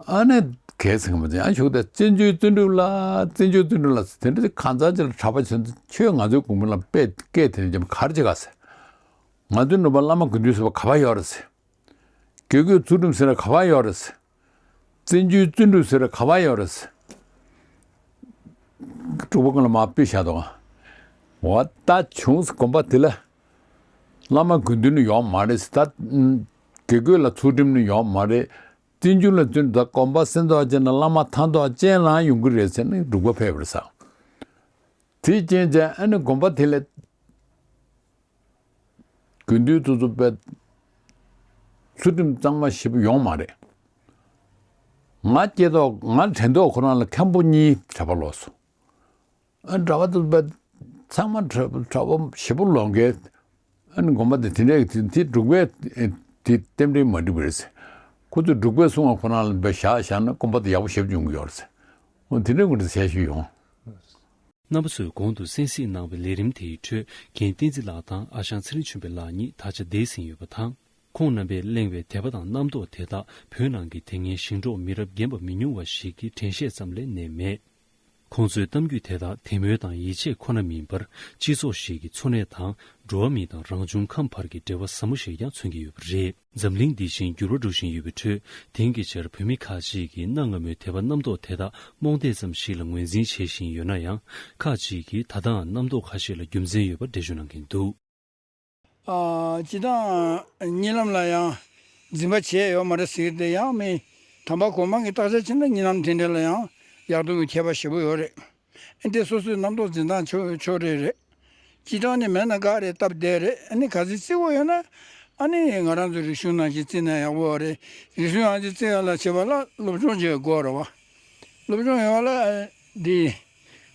ཨ་ནི་གལ་སྲིད་མ་ཟིན་ཨ་ཞུགས་ཏེ་བཙན་བྱོལ་བརྩོན་འགྲུས་ལགས། བཙན་བྱོལ་བརྩོན་འགྲུས་ལགས་ཟེར་དེ་འདྲ་གང་ཟག་ཅིག་ལ་གྲྭ་པ་བྱོན་ཚེ་ཁྱོད་ང་ཚོའི་དགོན་པ་ལ་དཔེ་སྐད་དེ་འདྲ་རྒྱབ་ག་རེ་བྱེད་ག་ཟེར། ང་ཚོའི་ནུབ་པ་བླ་མ་དགེ་འདུན་ཟེར་བ་ག་པར་ཡོད་རེད་ཟེར། སྐྱེ་དགུའི་ཚུལ་ཁྲིམས་ཟེར་བ་ག་པར་ཡོད་རེད་ཟེར། བཙན་བྱོལ་བརྩོན་འགྲུས་ཟེར་བ་ག་པར་ཡོད་རེད་ཟེར། སྤྲུལ་སྐུ་ལ་མར་ཕུད་བཞག་འདུག་ག་འོ་ད་བྱུང་ཟེར། དགོན་པ་དེ་ལ་བླ་མ་དགེ་འདུན་ནི་ཡོག་མ་རེད་ཟེར། ད་དགེ་བསྐོས་ལ་ཚུལ་ཁྲིམས་ནི་ཡོག་མ་རེད། བཙན་བྱོལ་ལ་བཙུན་ད་དགོན་པ་སེ་ཏོག་ཅན་ན་བླ་མ་ཐ་དོག་ཅན་ལའང་ཡོང་གི་རེད་ཟེར་ནས་འབྲུག་པ་ཕེབས་པ་རེད་ཟེར། དེའི་རྐྱེན་བྱས་ཨ་ནི་དགོན་པ་དེ་ལ་དགེ་འདུན་དེ་ཚོ་དཔེ་ཚུལ་ཁྲིམས་གཙང་མ་ཞེ་པོ་ཡོག་མ་རེད། ང་སྐྱེས་ཐོག་ང་དྲན་ཐོག་ཁོ་རང་ལ་མཁན་པོ་གཉིས་གྲྭ་པ་ལོག་སོང་། ཨ་གྲྭ་པ་དེ་ཚོ་དཔེ་ཚང་མ་གྲྭ་གྲྭ་པ་ཞེ་པོ་ལོག་མཁན། ཨ་ནི་དགོན་པ་དེ་དེ་འདྲའི་དེ་དེ་འབྲུག་པས་དེ་རྟེན་འབྲེལ་མ་འགྲིག་པ་རེད་ཟེར། ཁོ་ཚོས་འབྲུག་པས་གསུངས་པ་ཁོ་རང་ལ་དཔེ་བཞག་བཞག་ན་དགོན་པ་དེ་ཡག་པོ་ཞེ་པོ་ཡོང་གི་ཡོད་རེད་ཟེར། འོ་དེ་འདྲའི་ངོ་འདྲ་བྱས་ཞུས་ཡོང་། རྣམ་པ་ཚོས་གོང་དུ་གསན་གཟིགས་གནང་བའི་ལས་རིམ་དེའི་ཁྲོད་རྒན་བསྟན་འཛིན་ལགས་དང་ཨ་ཞང་ཚེ་རིང་ཆོས་འཕེལ་ལགས་གཉིས་ད་ཆ་འདས་ཟིན་ཡོད་པ་དང་། ཁོང་རྣམ་པས་གླེང་བའི་དད་པ་དང་རྣམ་རྟོག་དེ་དག་བོད་ནང་གི་དེ་སྔའི་ཞིང་འབྲོག་མི་རབས་རྒན་པ་མི་ཉུང་བ་ཞིག་གི་དྲན་ཤེས་ཙམ་ལས་གནས་མེད། ཁོང་ཚོའི་གཏམ་རྒྱུད་དེ་དག་དད་མོས་དང་ཡིད་ཆེས་ཁོ་ན་མིན་པར། སྤྱི་ཚོགས་ཤིག་གི་འཚོ་གནས་དང་། འགྲོ་བ་མི་དང་རང་བྱུང་ཁམས་བར་གྱི་འབྲེལ་བ་ཟབ་མོ་ཞིག་ཀྱང་མཚོན་གྱི་ཡོད་པ་རེད། འཛམ་གླིང་འདི་བཞིན་འགྱུར་བ་འགྲོ་བཞིན་ཡོད་པའི་ཁྲོད། དེང་གི་ཆར་བོད་མི་ཁག་ཅིག་གིས་གནའ་སྔ་མོའི་དད་པ་རྣམ་རྟོག་དེ་དག་རྨོངས་དད་ཙམ་ཞིག་ལ་ངོས་འཛིན་བྱེད་བཞིན་ཡོད་ན་ཡང་། ཁག་ཅིག་གིས་ད་ལྟའང་རྣམ་རྟོག་ཁ་ཤས་ལ་རྒྱུ་མཚན་ཡོད་པ་འགྲེལ་བརྗོད་གནང་གིན་འདུག། ཨ། སྤྱིར་བཏང་གཉིད་ལམ་ལ་ཡང་འཛིན་པ་བྱས་ཡོད་མ་རེད་ཟེར་གྱི་དེ་ཡང་མིན། དམ་པ་གོང་མ་གི་བརྟག་དཔྱད་བྱས་ན་གཉིད་ལམ་དེ་འདྲ་ལ་ཡང་ཡག་སྡུག་གི་ཁྱད་པར་ཞེ་པོ་ཡོད་རེད། ཨ་འདི་སོ་སོའི་རྣམ་རྟོག་འཛིན་སྟངས་ཕྱོགས་ཕྱོགས་རེ་རེད། སྤྱིར་བཏང་ནི་མེད་ན་དགའ་རེད་སྟབས་བདེ་རེད། ཨ་ནི་ག་ཚོད་བརྩི་དགོས་ཡོད་ན། ཨ་ནི་ང་རང་ཚོ་རིག་གཞུང་ནང་བཞིན་བརྩིས་ན་ཡག་པོ་རེད། རིག་གཞུང་ནང་བཞིན་བརྩི་ཡ་ལ་བྱེད་པ་ལ་སློབ་སྦྱོང་བྱེད་དགོས་རེད་བ། སློབ་སྦྱོང་ཡོད་པ་ལ་འདི་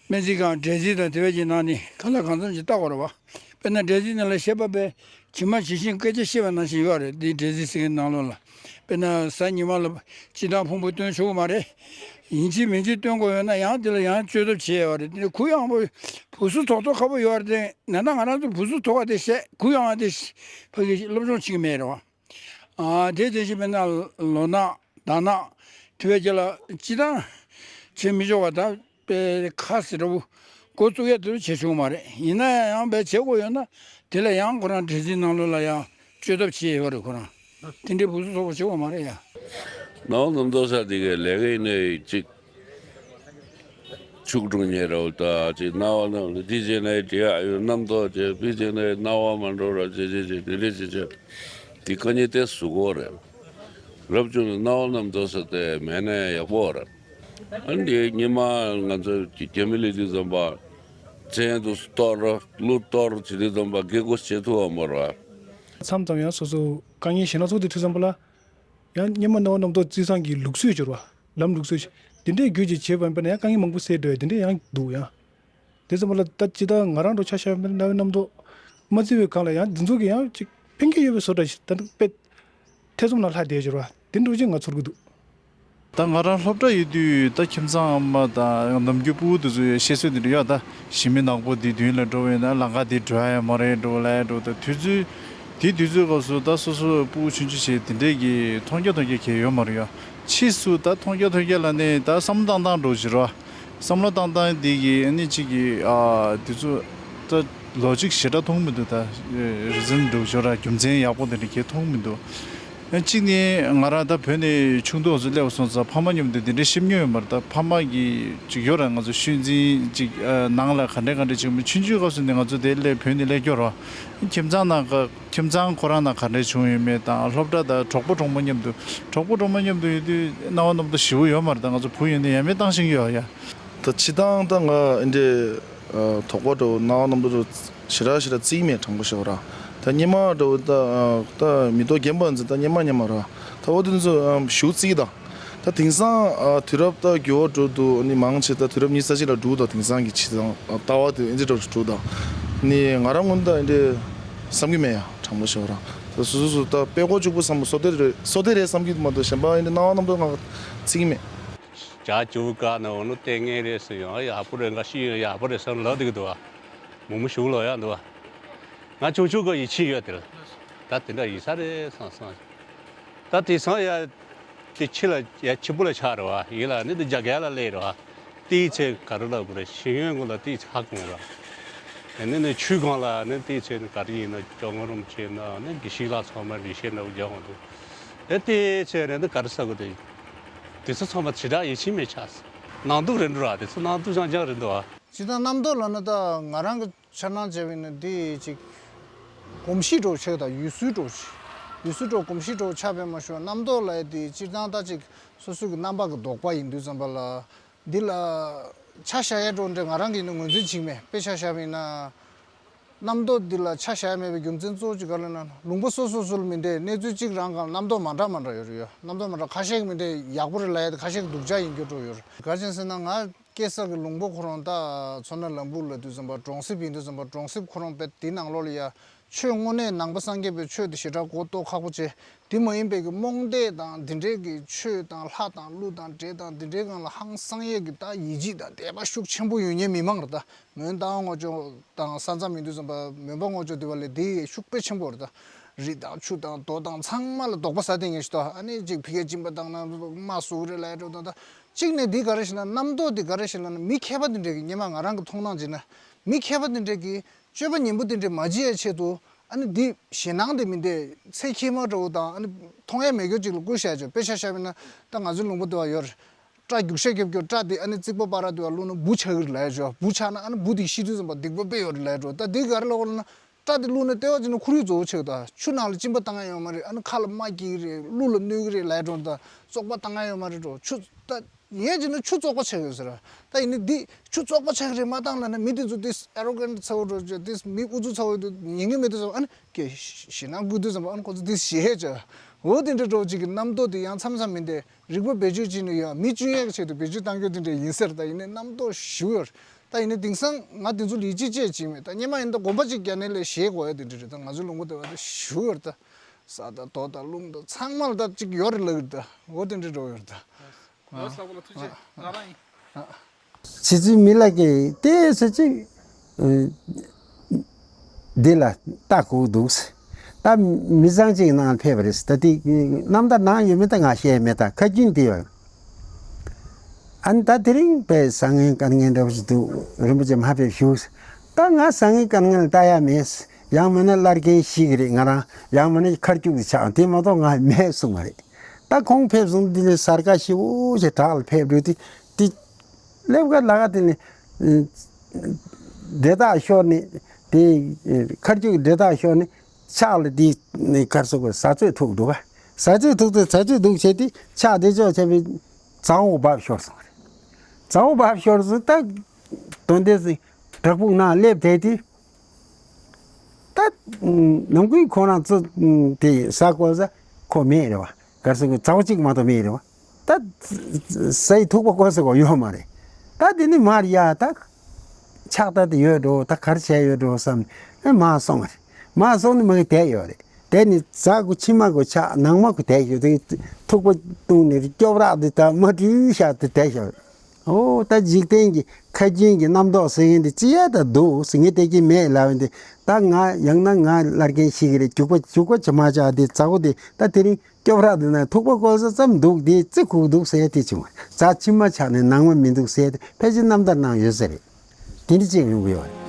སྨན་རྩིས་ཁང་འགྲེལ་རྩིས་དང་དེ་བས་ཀྱི་ནང་ནས་གང་ལ་གང་འཚམ་ཞིག་བལྟ་དགོས་རེད་བ། དཔེར་ན་འགྲེལ་རྩིས་ནང་ལ་བཤད་པ་པས་ཇི་མ་ཇི་བཞིན་སྐད་ཆ་བཤད་པ་ནང་བཞིན་ཡོད་རེད། འདི་འགྲེལ་རྩིས་ཟེར་མཁན་ནང་ལོགས་ལ། དཔེར་ན་གཟའ་ཉི་མ་ལ་སྤྱིར་བཏང་ཕུང་པོ་སྟོན་ཆོག་གི་མ་རེད། ཡིན་གཅིག་མིན་གཅིག་སྟོན་དགོས་ཡོད་ན་ཡང་དེ་ལ་ཡང་བཅོས་ཐབས་བྱེད་ཡོད་རེད། དེ་ནི་གུ་ཡངས་པོ་བུ་སུ་ཐོག་ཐོག་ཁ་པོ་ཡོད་རེད་དེ། ན་ད་ང་རང་ཚོ་བུ་སུ་ཐོག་ཁ་དེ་བཤད་གུ་ཡངས་དེ་ཕ་གི་སློབ་སྦྱོང་བྱེད་ཀྱི་མེད་རེད་བ། ཨ་དེ་དེ་བཞིན་དཔེར་ན་ལོ་ནག་ཟླ་ནག་དེ་བས་ཀྱི་ལ་སྤྱིར་བཏང་བྱེད་མི་ཆོག་པ་ད་དཔེ་ཁ་ཟེར་འདྲ་བོ་འགོ་བཙུགས་ཡ་དེ་ཚོ་བྱེད་ཆོག་མ་རེད། ཡིན་ན་ཡང་བས་བྱེད་དགོས་ཡོད་ན་དེ་ལ་ཡང་ཁོ་རང་འགྲེལ་རྩིས་ནང་ལོགས་ལ་ཡང་བཅོས་ཐབས་བྱེད་ཡོད་རེད་ཁོ་རང་། དེ་འདྲའི་བུ་སུ་ཚོགས་པ་བྱེད་དགོས་མ་རེད་ཡ། ནའོ་རྣམ་རྟོག་ས་དེ་གའི་ལས་ཀ་ཡིན་ནའི་གཅིག་ཆུག་ཀྲུང་ཉེ་རོ་ད་ཅིག་རྣ་བ་རྣམས་ལ་འདི་བྱས་ནས་དེ་ཨ་ཡོད་རྣམ་རྟོག་བྱས་ཕི་བྱས་ནས་རྣ་བ་མ་འགྲོ་ར་ཅེ་ཅེ་ཅེ་དེ་འདྲས་ཅེ་ཅེ་དེ་དཀའ་ཉེན་དེ་ཟུག་གོ་རེད། རབ་བྱུང་ནས་རྣ་བ་རྣམ་རྟོག་ས་དེ་མེད་ན་ཡག་པོ་རེད། ཨ་འདི་ཉི་མ་ང་ཚོ་རྒྱ་མི་ལས་དུས་ཙམ་པ་བཙན་དུ་གཏོར་གླུ་གཏོར་བྱེད་དུས་ཙམ་པ་རྒན་གོ་བྱེད་ཐུབ་པ་མ་རེད། མཚམས་མཚམས་ཡང་སོ་སོ་དཀའ་ངལ་ཞིག་སྣ་ཚོགས་དེ་དུས་ཙམ་པ་ལ། ཡང་སྙེ་མ་རྣ་བ་རྣམ་རྟོག་རྩིས་སང་གི་ལུགས་སྲོལ་སྦྱོར་བ། ལམ་ལུགས་སྲོལ་ཞིག་དེ་འདྲའི་རྒྱུད་ཀྱི་བྱེད་པ་ཡིན་པ་ན་ཡང་དཀའ་ངལ་མང་པོ་སེལ་འགྲོ་ཡ་དེ་འདྲ་ཡང་འདུག་ཡང་། དེ་ཙམ་པ་ལ་ད་ཅི་ད་ང་རང་འགྲོ་ཆ་བཞག་པ་ན་རྣ་བའི་རྣམ་རྟོག་མ་བརྩི་བའི་སྒང་ལ་ཡང་འདི་ཚོ་གི་ཡང་ཅིག་ཕན་གྱི་ཡོད་པའི་བཟོ་འདྲ་ཞིག་ད་དཔེ་ཐེ་ཚོམ་ནང་ལྷག་བསྡད་སྦྱོར་བ་དེ་འདྲ་ཅིག་ང་ཚོར་གི་འདུག་ད་ང་རང་སློབ་གྲྭ་ཡོད་དུས་ད་ཁྱིམ་ཚང་ཨ་མ་དང་ནམ་རྒྱུན་སྤུ་གུ་དེ་ཚོ་ཡང་བཤད་སྲོལ་དེ་འདྲ་ཡོད། ད་ཞི་མི་ནག་པོ་འདི་མདུན་ལ་འགྲོ་བས་ན་ལམ་ཁ་འདི་འགྲོ་ཡ་ཡོད་མ་རེད་འགྲོ་ལ་ཡ་འགྲོ། ད་དུས་ཚོད་དེ་དུས་ཚོད་སྐབས་སུ་ད་སོ་སོ་སྤུ་གུ་ཆུང་ཆུང་བྱས་དེ་འདྲས་ཀྱི་མཐོང་རྒྱ་མཐོང་རྒྱ་གས་ཡོད་མ་རེད་ཡ། ཕྱིས་སུ་ད་མཐོང་རྒྱ་མཐོང་རྒྱ་ལ་ནི་ད་བསམ་བློ་བཏང་སྟངས་འགྲོ་བཞིན་རོ། བསམ་བློ་བཏང་སྟངས་འདི་གི་ཨ་ནི་གཅིག་གི་ཨ་དེ་ཚོ་ད་ལོ་ཇིག་ཞེ་དྲག་མཐོང་མི་འདུག་ད་རི་ཛན་འགྲོ་ཞོར་ར་རྒྱུ་མཚན་ཡག་པོ་དེ་འདྲ་གས་མཐོང་མི་འདུག་ཨ་གཅིག་ནི་ང་རང་ད་བོད་ནས་ཆུང་དུས་སུ་སླེབས་སོང་ཙང་ཕ་མ་མཉམ་དུ་དེ་འདྲའི་བཤད་མྱོང་ཡོད་མ་རེད། ད་ཕ་མ་གི་ཅིག་ཡོད་ར་ང་ཚོ་ཤོད་འཛིན་ཅིག་ཨ་ནང་ལ་ག་འདྲ་ག་འདྲ་ཅིག་མི་ཆུང་ཆུང་སྐབས་སུ་ནས་ང་ཚོ་དེ་སླེབས་བོད་ནས་སླེབས་སྐྱོ་ར། ཁྱིམ་ཚང་ནང་ག་ཁྱིམ་ཚང་ཁོ་རང་ནང་ག་འདྲས་བྱུང་ཡོད་མེད་དང་སློབ་གྲྭ་དང་གྲོགས་པོ་གྲོགས་མོ་མཉམ་དུ་གྲོགས་པོ་གྲོགས་མོ་མཉམ་དུ་ཡོད་དུས་སྣང་བ་རྣམ་རྟོག་ཞེ་པོ་ཡོད་མ་རེད། ད་ང་ཚོ་བུ་ཡོད་ནས་ཡ་མེད་བཏང་ཤེས་ཀྱི་ཡོད་ཡ། ད་སྤྱིར་བཏང་ད་ང་འདི་དོགས་པ་འདྲ་བོ་སྣང་བ་རྣམ་རྟོག་འདྲ་བོ་ཞེ་དྲག་ཞེ་དྲག་བརྩི་གི་མེད། དྲང་པོ་བཤད་པ་ར། ད་སྔོན་མ་འདྲ་བོ་ད་ད་མི་ཐོག་རྒན་པ་ཚོ་ད་སྔོན་མ་སྔོན་མ་ར་ད་འོ་དེ་ཚོ་ཞེ་པོ་བརྩི་གི་ད། ད་དེང་སང་ཨ་དུས་རབས་ད་འགྱུར་བ་འགྲོ་འདུག་ནི་མང་ཆེ་ད་དུས་རབས་ཉི་ཤུ་རྩ་གཅིག་ལ་འགྲོ་འདུག་དེང་སང་གི་ཆེད་དང་ལྟ་བ་དེ་ཨེ་འདྲ་འགྲོ་འགྲོ་དང་ནི་ང་རང་ངོས་ནས་ད་ཨེ་འདྲ་བསམ་གྱི་མེད་ཡ། དྲང་པོ་བཤད་པ་ར། ད་སོ་སོ་སོ་ད་དཔེ་ཀོ་གཅིག་པུ་བསམ་པ་བསོད་བདེ་རེད་བསོད་བདེ་རེད་བསམ་གྱི་འདུག་མ་གཏོགས་གཞན་པ་ཨེ་འདྲ་སྣང་བ་རྣམ་རྟོག་ང་བརྩི་གི་མེད། བྱ་བྱིའུ་བཀག་ན་འོ་ནུ་ལྟས་ངན་རེད་ཟེར་ཡང་ཡག་པོ་རེད། འགའ་ཤས་ཡང་ཡག་པོ་རེད་བསམ་ལབ་བསྡད་ཀྱི་འདུག་བ། མོག་མོག་ཞུགས་ལོག་ཡག་འདུག་བ། ང་ཆུང་ཆུང་གི་ཡིད་ཆེས་ཡོད་དེ་ལ། ད་དེ་འདྲ་ཡིན་ས་རེད་བསམ་བསམ། ད་དེང་སང་ཡ། དེ་ཕྱི་ལ་ཡ་ཕྱི་པོ་ལ་ཆགས་རེད་བ། ཡིན་ལ་ནི་དེ་རྒྱ་སྐད་ལ་སླེབས་རེད་བ། དེའི་ཚེ་ག་རེ་ལབ་དགོས་རེད། ཤེས་ཡོན་སྐོར་ལ་དེའི་ཚེ་ཧ་གོ་ར། ཡ་ནི་ནི་ཆུ་སྒང་ལ་ནི་དེའི་ཚེ་ནི་ག་རེ་ཡིན་ན་སྐྱོ་ངོ་རུམ་བྱས་ན་ནི་དགེ་བཤེས་ལགས་ཚང་མ་རེ་བཤད་ན་རྒྱ་འོང་འདུག་ཨེ་དེའི་ཚེ་ནི་ནི་ག་རེ་ཟ་དགོས་རེད། དེ་ཚོ་ཚང་མ་ཇི་འདྲ་ཡིད་ཆེས་མེད་ཆགས། ནང་སྡུག་རེད་འགྲོ་ར། དེ་ཚོ་ནང་སྡུག་ཅང་ཅང་རེད་འདུག་བ། ཇི་ལྟར་རྣམ་རྟོག་ལབ་ན་ད་ང་རང་གི་འཆར་སྣང་བྱས་པ་ཡིན་ན་འདི་ཅིག་གོམས་གཤིས་འདྲ་བོ་ཆགས། ད་ཡུལ་སྲོལ་འདྲ་བོ་ཅིག་ཡུལ་སྲོལ་འདྲ་བོ་གོམས་གཤིས་འདྲ་བོ་ཆགས་པས་མ་ཞུ་རྣམ་རྟོག་ལབ་ཡ་འདི་སྤྱིར་བཏང་ད་ཅིག་སོ་སོ་གི་རྣམ་པ་གི་དོགས་པ་ཡིན་དུས་ཙམ་པ་ལ་འདི་ལ་ཆ་བཞག་ཡ་འདྲ་བོ་འདྲ་ང་རང་གིས་ནི་ངོས་འཛིན་བྱེད་ཀྱི་མེད། དཔེ་ཆ་བཞག་པ་ཡིན་ན་རྣམ་རྟོག་འདི་ལ་ཆ་བཞག་ཡ་མེད་པའི་རྒྱུ་མཚན་གཙོ་བོ་གཅིག་ག་རེ་ལབ་ན་ལུང་པ་སོ་སོ་སོ་ལ་མི་འདྲ་གནས་ཚུལ་གཅིག་རང་གང་རྣམ་རྟོག་མ་འདྲ་མ་འདྲ་ཡོད་རེད་ཡ། རྣམ་རྟོག་མ་འདྲ་ཁ་ཤས་ཀྱི་མི་འདྲ་ཡག་པོ་རེད་ལབ་ཡ་དེ་ཁ་ཤས་ཀྱི་སྡུག་ཅག་ཡིན་རྒྱུ་འདྲ་བོ་ཡོད་རེད། ག་རེ་བྱས་ཟེར་ན་ང་སྐྱེས་ས་གི་ལུང་པ་ཁོ་རང་ད་མཚོ་སྣ་ལམ་བུ་ལབ་དུས་ཙམ་པ་གྲོང་གསེབ་ཡིན་དུས་ཙམ་པ་གྲོང་གསེབ་ཁོ་རང་དཔེ་དེའི་ནང་ལོགས་ལ་ཡ་ཆོས་དངོས་གནས་ནང་པ་སངས་རྒྱས་པའི་ཆོས་དེ་ཞེ་དྲག་གོ་རྟོགས་ཁག་པོ་བྱས། དེ་མ་ཡིན་པའི་གི་རྨོངས་དད་དང་དེ་འདྲའི་གི་ཆོས་དང་ལྷ་དང་ཀླུ་དང་འདྲེ་དང་དེ་འདྲའི་སྒང་ལ་ཧང་སངས་ཡས་གི་ད་ཡིད་ཆེས་དང་དད་པ་ཤུགས་ཆེན་པོ་ཡོད་མཁན་མི་མང་རེད། ད་མོན་རྟ་དབང་དངོས་སྦྱོར་དང་ས་མཚམས་ཡིན་དུས་ཙམ་པ་མོན་པ་དངོས་སྦྱོར་དེ་བ་ལས་དེ་ཤུགས་དཔེ་ཆེན་པོ་རེད། ད་རི་དང་ཆུ་དང་རྡོ་དང་ཚང་མ་ལ་དོགས་པ་ཟ་བསྡད་མཁན་ཞིག་ད་ཨ་ནི་ཅིག་ཕ་གིར་སྦྱིན་པ་བཏང་ན་དམག་བཟོ་གི་རེད་ལབ་ཡ་འདྲ་བོ་དང་། ད་གཅིག་ནས་འདི་ག་རེ་ཞིག་ལབ་ན་རྣམ་རྟོག་འདི་ག་རེ་ཞིག་ལབ་ན་མི་མཁས་པ་འདི་འདྲས་ཀྱི་སྔོན་མ་ང་རང་གི་མཐོང་སྣང་བྱས་ན་མི་མཁས་པ་འདི་འདྲས་ཀྱི་སྤྱོད་པ་ངན་པ་འདི་འདྲས་མ་བྱེད་ཡ་ཆེད་དུ་ཨ་ནི་འདི་ཞེད་སྣང་དེ་མི་འདྲས་ཚེ་ཁྱད་མ་འདྲ་བོ་དང་ཨ་ནི་མཐོང་ཡ་མེད་རྒྱུ་ཅིག་ལ་བཀོལ་བཞག་ཆོག་དཔེ་ཆ་བཞག་པ་ཡིན་ན་ད་ང་ཚོའི་ལུང་པ་འདི་བ་ཡོད་རེད། སྐྲ་རྒྱུག་ཤ་རྒྱབ་རྒྱུ་སྐྲ་དེ་ཨ་ནི་རྩིག་པ་པ་ར་དེ་བ་བླུགས་ན་འབུ་ཆགས་ཀྱི་རེད་ལབ་ཡ་ཆོག་འབུ་ཆགས་ན་ཨ་ནི་འབུ་དེ་ཤི་དུས་ཙམ་པ་སྡིག་པ་དཔེ་ཡོད་རེད་ལབ་ཡ་ཆོག་ད་འདི་ག་རེ་ལབ་དགོས་ལབ་ན། སྐྲ་དེ་བླུགས་ན་ལྟེ་བ་ཅིག་ནི་ཁོར་ཡུག་བཟོ་བོ་ཆགས་ད་ཆུ་ནང་ལ་གཅིན་པ་བཏང་ཡ་ཡོད་མ་རེད། ཨ་ནི་ཁ་ལ་རྨ་སྐྱེ་གི་རེད། གླུ་ལ་གནོད་གི་རེད་ལབ་ཡ་འགྲོ་ད་བཙོག་པ་བཏང་ཡ་ཡོད་མ་རེད་འགྲོ། ཆུ་ད་ཡིན་ཅིག་ནི་ཆུ་བཙོག་པ་ཆགས་ཡོད་ཟེར། ད་ཡིན་ནི་འདི་ཆུ་བཙོག་པ་ཆགས་གི་རེད་མ་བཏང་ལབ་ན་མི་དེ་ཚོ་ཏིས་ཨེ་རོ་གན་ཚ་བོ་འགྲོ་ཅེ་ཏིས་མི་ཨུ་ཚུགས་ཚ་བོ་འདུག་ཉན་གི་མེད་དུས་ཙམ་ཨ་ནི་ཀྱེ་ཞེད་སྣང་སྐུལ་དུས་ཙམ་ཨ་ནི་ཁོ་ཚོ་ཏིས་ཞེད་ཅེ་འོ་དེ་འདྲ་འགྲོ་ཅིག་གི་རྣམ་རྟོག་དེ་ཡང་མཚམས་མཚམས་མི་འདྲ་རིག་པ་བེད་སྤྱོད་བྱས་ནས་ཡོད་མི་སྐྱོན་ཡས་ཀྱི་ཆེད་དུ་བེད་སྤྱོད་བཏང་རྒྱུ་དེ་འདྲ་ཡིན་ཟེར། ད་ཡིན་ནི་རྣམ་རྟོག་ཞུ་ཡོད། ད་ཡིན་ནའི་དེང་སང་ང་དེ་ཚོ་ལ་ཡིད་ཆེས་བྱེད་ཀྱི་མེད། ད་སྔོན་མ་ཡིན་ན་དགོན་པ་གཅིག་རྒྱ་ནས་ལས་ཞེད་དགོས་ཡ་དེ་འདྲ་རེད། ད་ང་ཚོའི་ལུང་པ་དེ་བ་དེ་ཞུ་ཡོད་རེད། ད་ས་དང་རྡོ་དང་རླུང་དང་ཚང་མ་ལ་ད་གཅིག་ཡོད་རེད་ལབ་ཀྱི་རེད། ད་འོ་དེ་འདྲ་འགྲོ་ཡོད་རེད། ད་ལོ་ས་གོ་ལ་ཐུགས་རྗེ་ཆེ། ང་རང་ཡིན། ཕྱི་ཚུལ་མི་ལ་གི་ཏེ་ཟེར་ཅིག་འདི་ལ་ལྟ་དགོས་འདུག་ད་མི་ཚང་གཅིག་ནང་ཕེབས་པ་རེད། ད་དེ་རྣམ་ཐར་ནང་ཡོད་མེད་ད་ང་ཤེས་མེད། ད་ཁ་རྒྱུན་དེ་ཡོད། ཨ་ནི་ད་དེ་རིང་པའི་བཟང་ངན་དཀའ་ངལ་འདྲ་བོ་ཞིག་འདུག་རིན་པོ་ཆེ་མ་ཕེབས་བཞུགས། ད་ང་བཟང་ངན་དཀའ་ངལ་ལྟ་ཡ་མེད། ཡང་མིན་ན་བླ་རྒན་ཤི་གི་རེད། ང་རང་ཡང་མིན་ན་ཁར་རྒྱུག་གི་ཆགས་དེ་མ་གཏོགས་ང་མེད་གསུངས་པ་རེད། ད་ཁོང་ཕེབས་སོང་འདི་ནས་གཟའ་སྐར་ཞེ་པོ་ཞིག་བྲག་ལ་ཕེབས་འགྲོ་དུས་དེ་སླེབས་ཀ་ལ་ཀ་དེ་ནས་འདྲེ་ཐག་ཤོར་ནས་དེ་ཁར་རྒྱུག་འདྲེ་ཐག་ཤོར་ནས་ཕྱག་ལ་དེ་ནས་གར་སོ་ག་ཟ་ཚོད་ཐུག་འདུག་ག་ཟ་ཚོད་ཐུག་དུས་ཟ་ཚོད་འདུག་བྱས་དུས་ཕྱག་དེ་ཅོག་བྱས་པའི་ཚ་བོ་བབས་ཤོར་སོང་རེད། ཚ་བོ་བབས་ཤོར་སོང་ད་དོན་དེ་བྲག་ཕུག་ནང་སླེབས་དེ་དུས། ད་ནམ་རྒྱུན་ཁོ་རང་ཚོ་དེ་ཟ་དགོས་ས་ཁོ་མེད་རེད་བ། གར་སོང་གི་ཚ་བོ་གཅིག་མ་གཏོགས་མེད་རེད་བ། ད་ཟས་ཐུག་པ་དགོས་ས་གོ་ཡོད་མ་རེད། ད་དེ་ནི་མར་ཡ་ད་ཕྱག་ད་དེ་ཡོད་འགྲོ། ད་གར་བྱས་ཡོད་འགྲོ་བསམ་ནས་མར་སོང་བ་རེད། མར་སོང་ནས་མ་གི་བསྡད་ཡོད་རེད། དེ་ནི་རྫ་གུ་ཕྱི་མ་གུ་ཆགས། ནང་མ་གུ་དེད་ཤོག་དེ་ཐུག་པ་བཏུང་ནས་སྐྱོབ་རག་དེ་ད་མ་བྲུས་ཤག་དེ་དེད་ཤོག་འོ་ད་འཇིག་རྟེན་གྱི་ཁ་རྒྱུན་གྱི་རྣམ་རྟོག་ཟེར་མཁན་དེ་ཅི་ཡ་ད་འདུག་ཟེར། ངས་དེ་གི་མེད་ལབ་ཡིན་དེ། ད་ང་ཡང་ན་ང་ལར་མཁན་ཞིག་རེད། རྒྱུག་པ་རྒྱུག་པ་ཅི་མ་ཆགས་དེ་རྫ་གུ་དེ་ད་དེ་རིང་སྐྱོབ་རག་དེ་ན་ཐུག་པ་བཀོལ་ས་ཙམ་འདུག་དེ་ཙི་ཁུག་འདུག་ཟེར་དེ་བྱུང་བ། རྫ་ཕྱི་མ་ཆགས་ནས་ནང་མ་མི་འདུག་ཟེར་དེ་ཕལ་ཆེར་རྣམ་ཐར་ནང་ཡོད་ས་རེད། དེ་འདྲ་ཅིག་ཡོང་གི་ཡོད་རེད།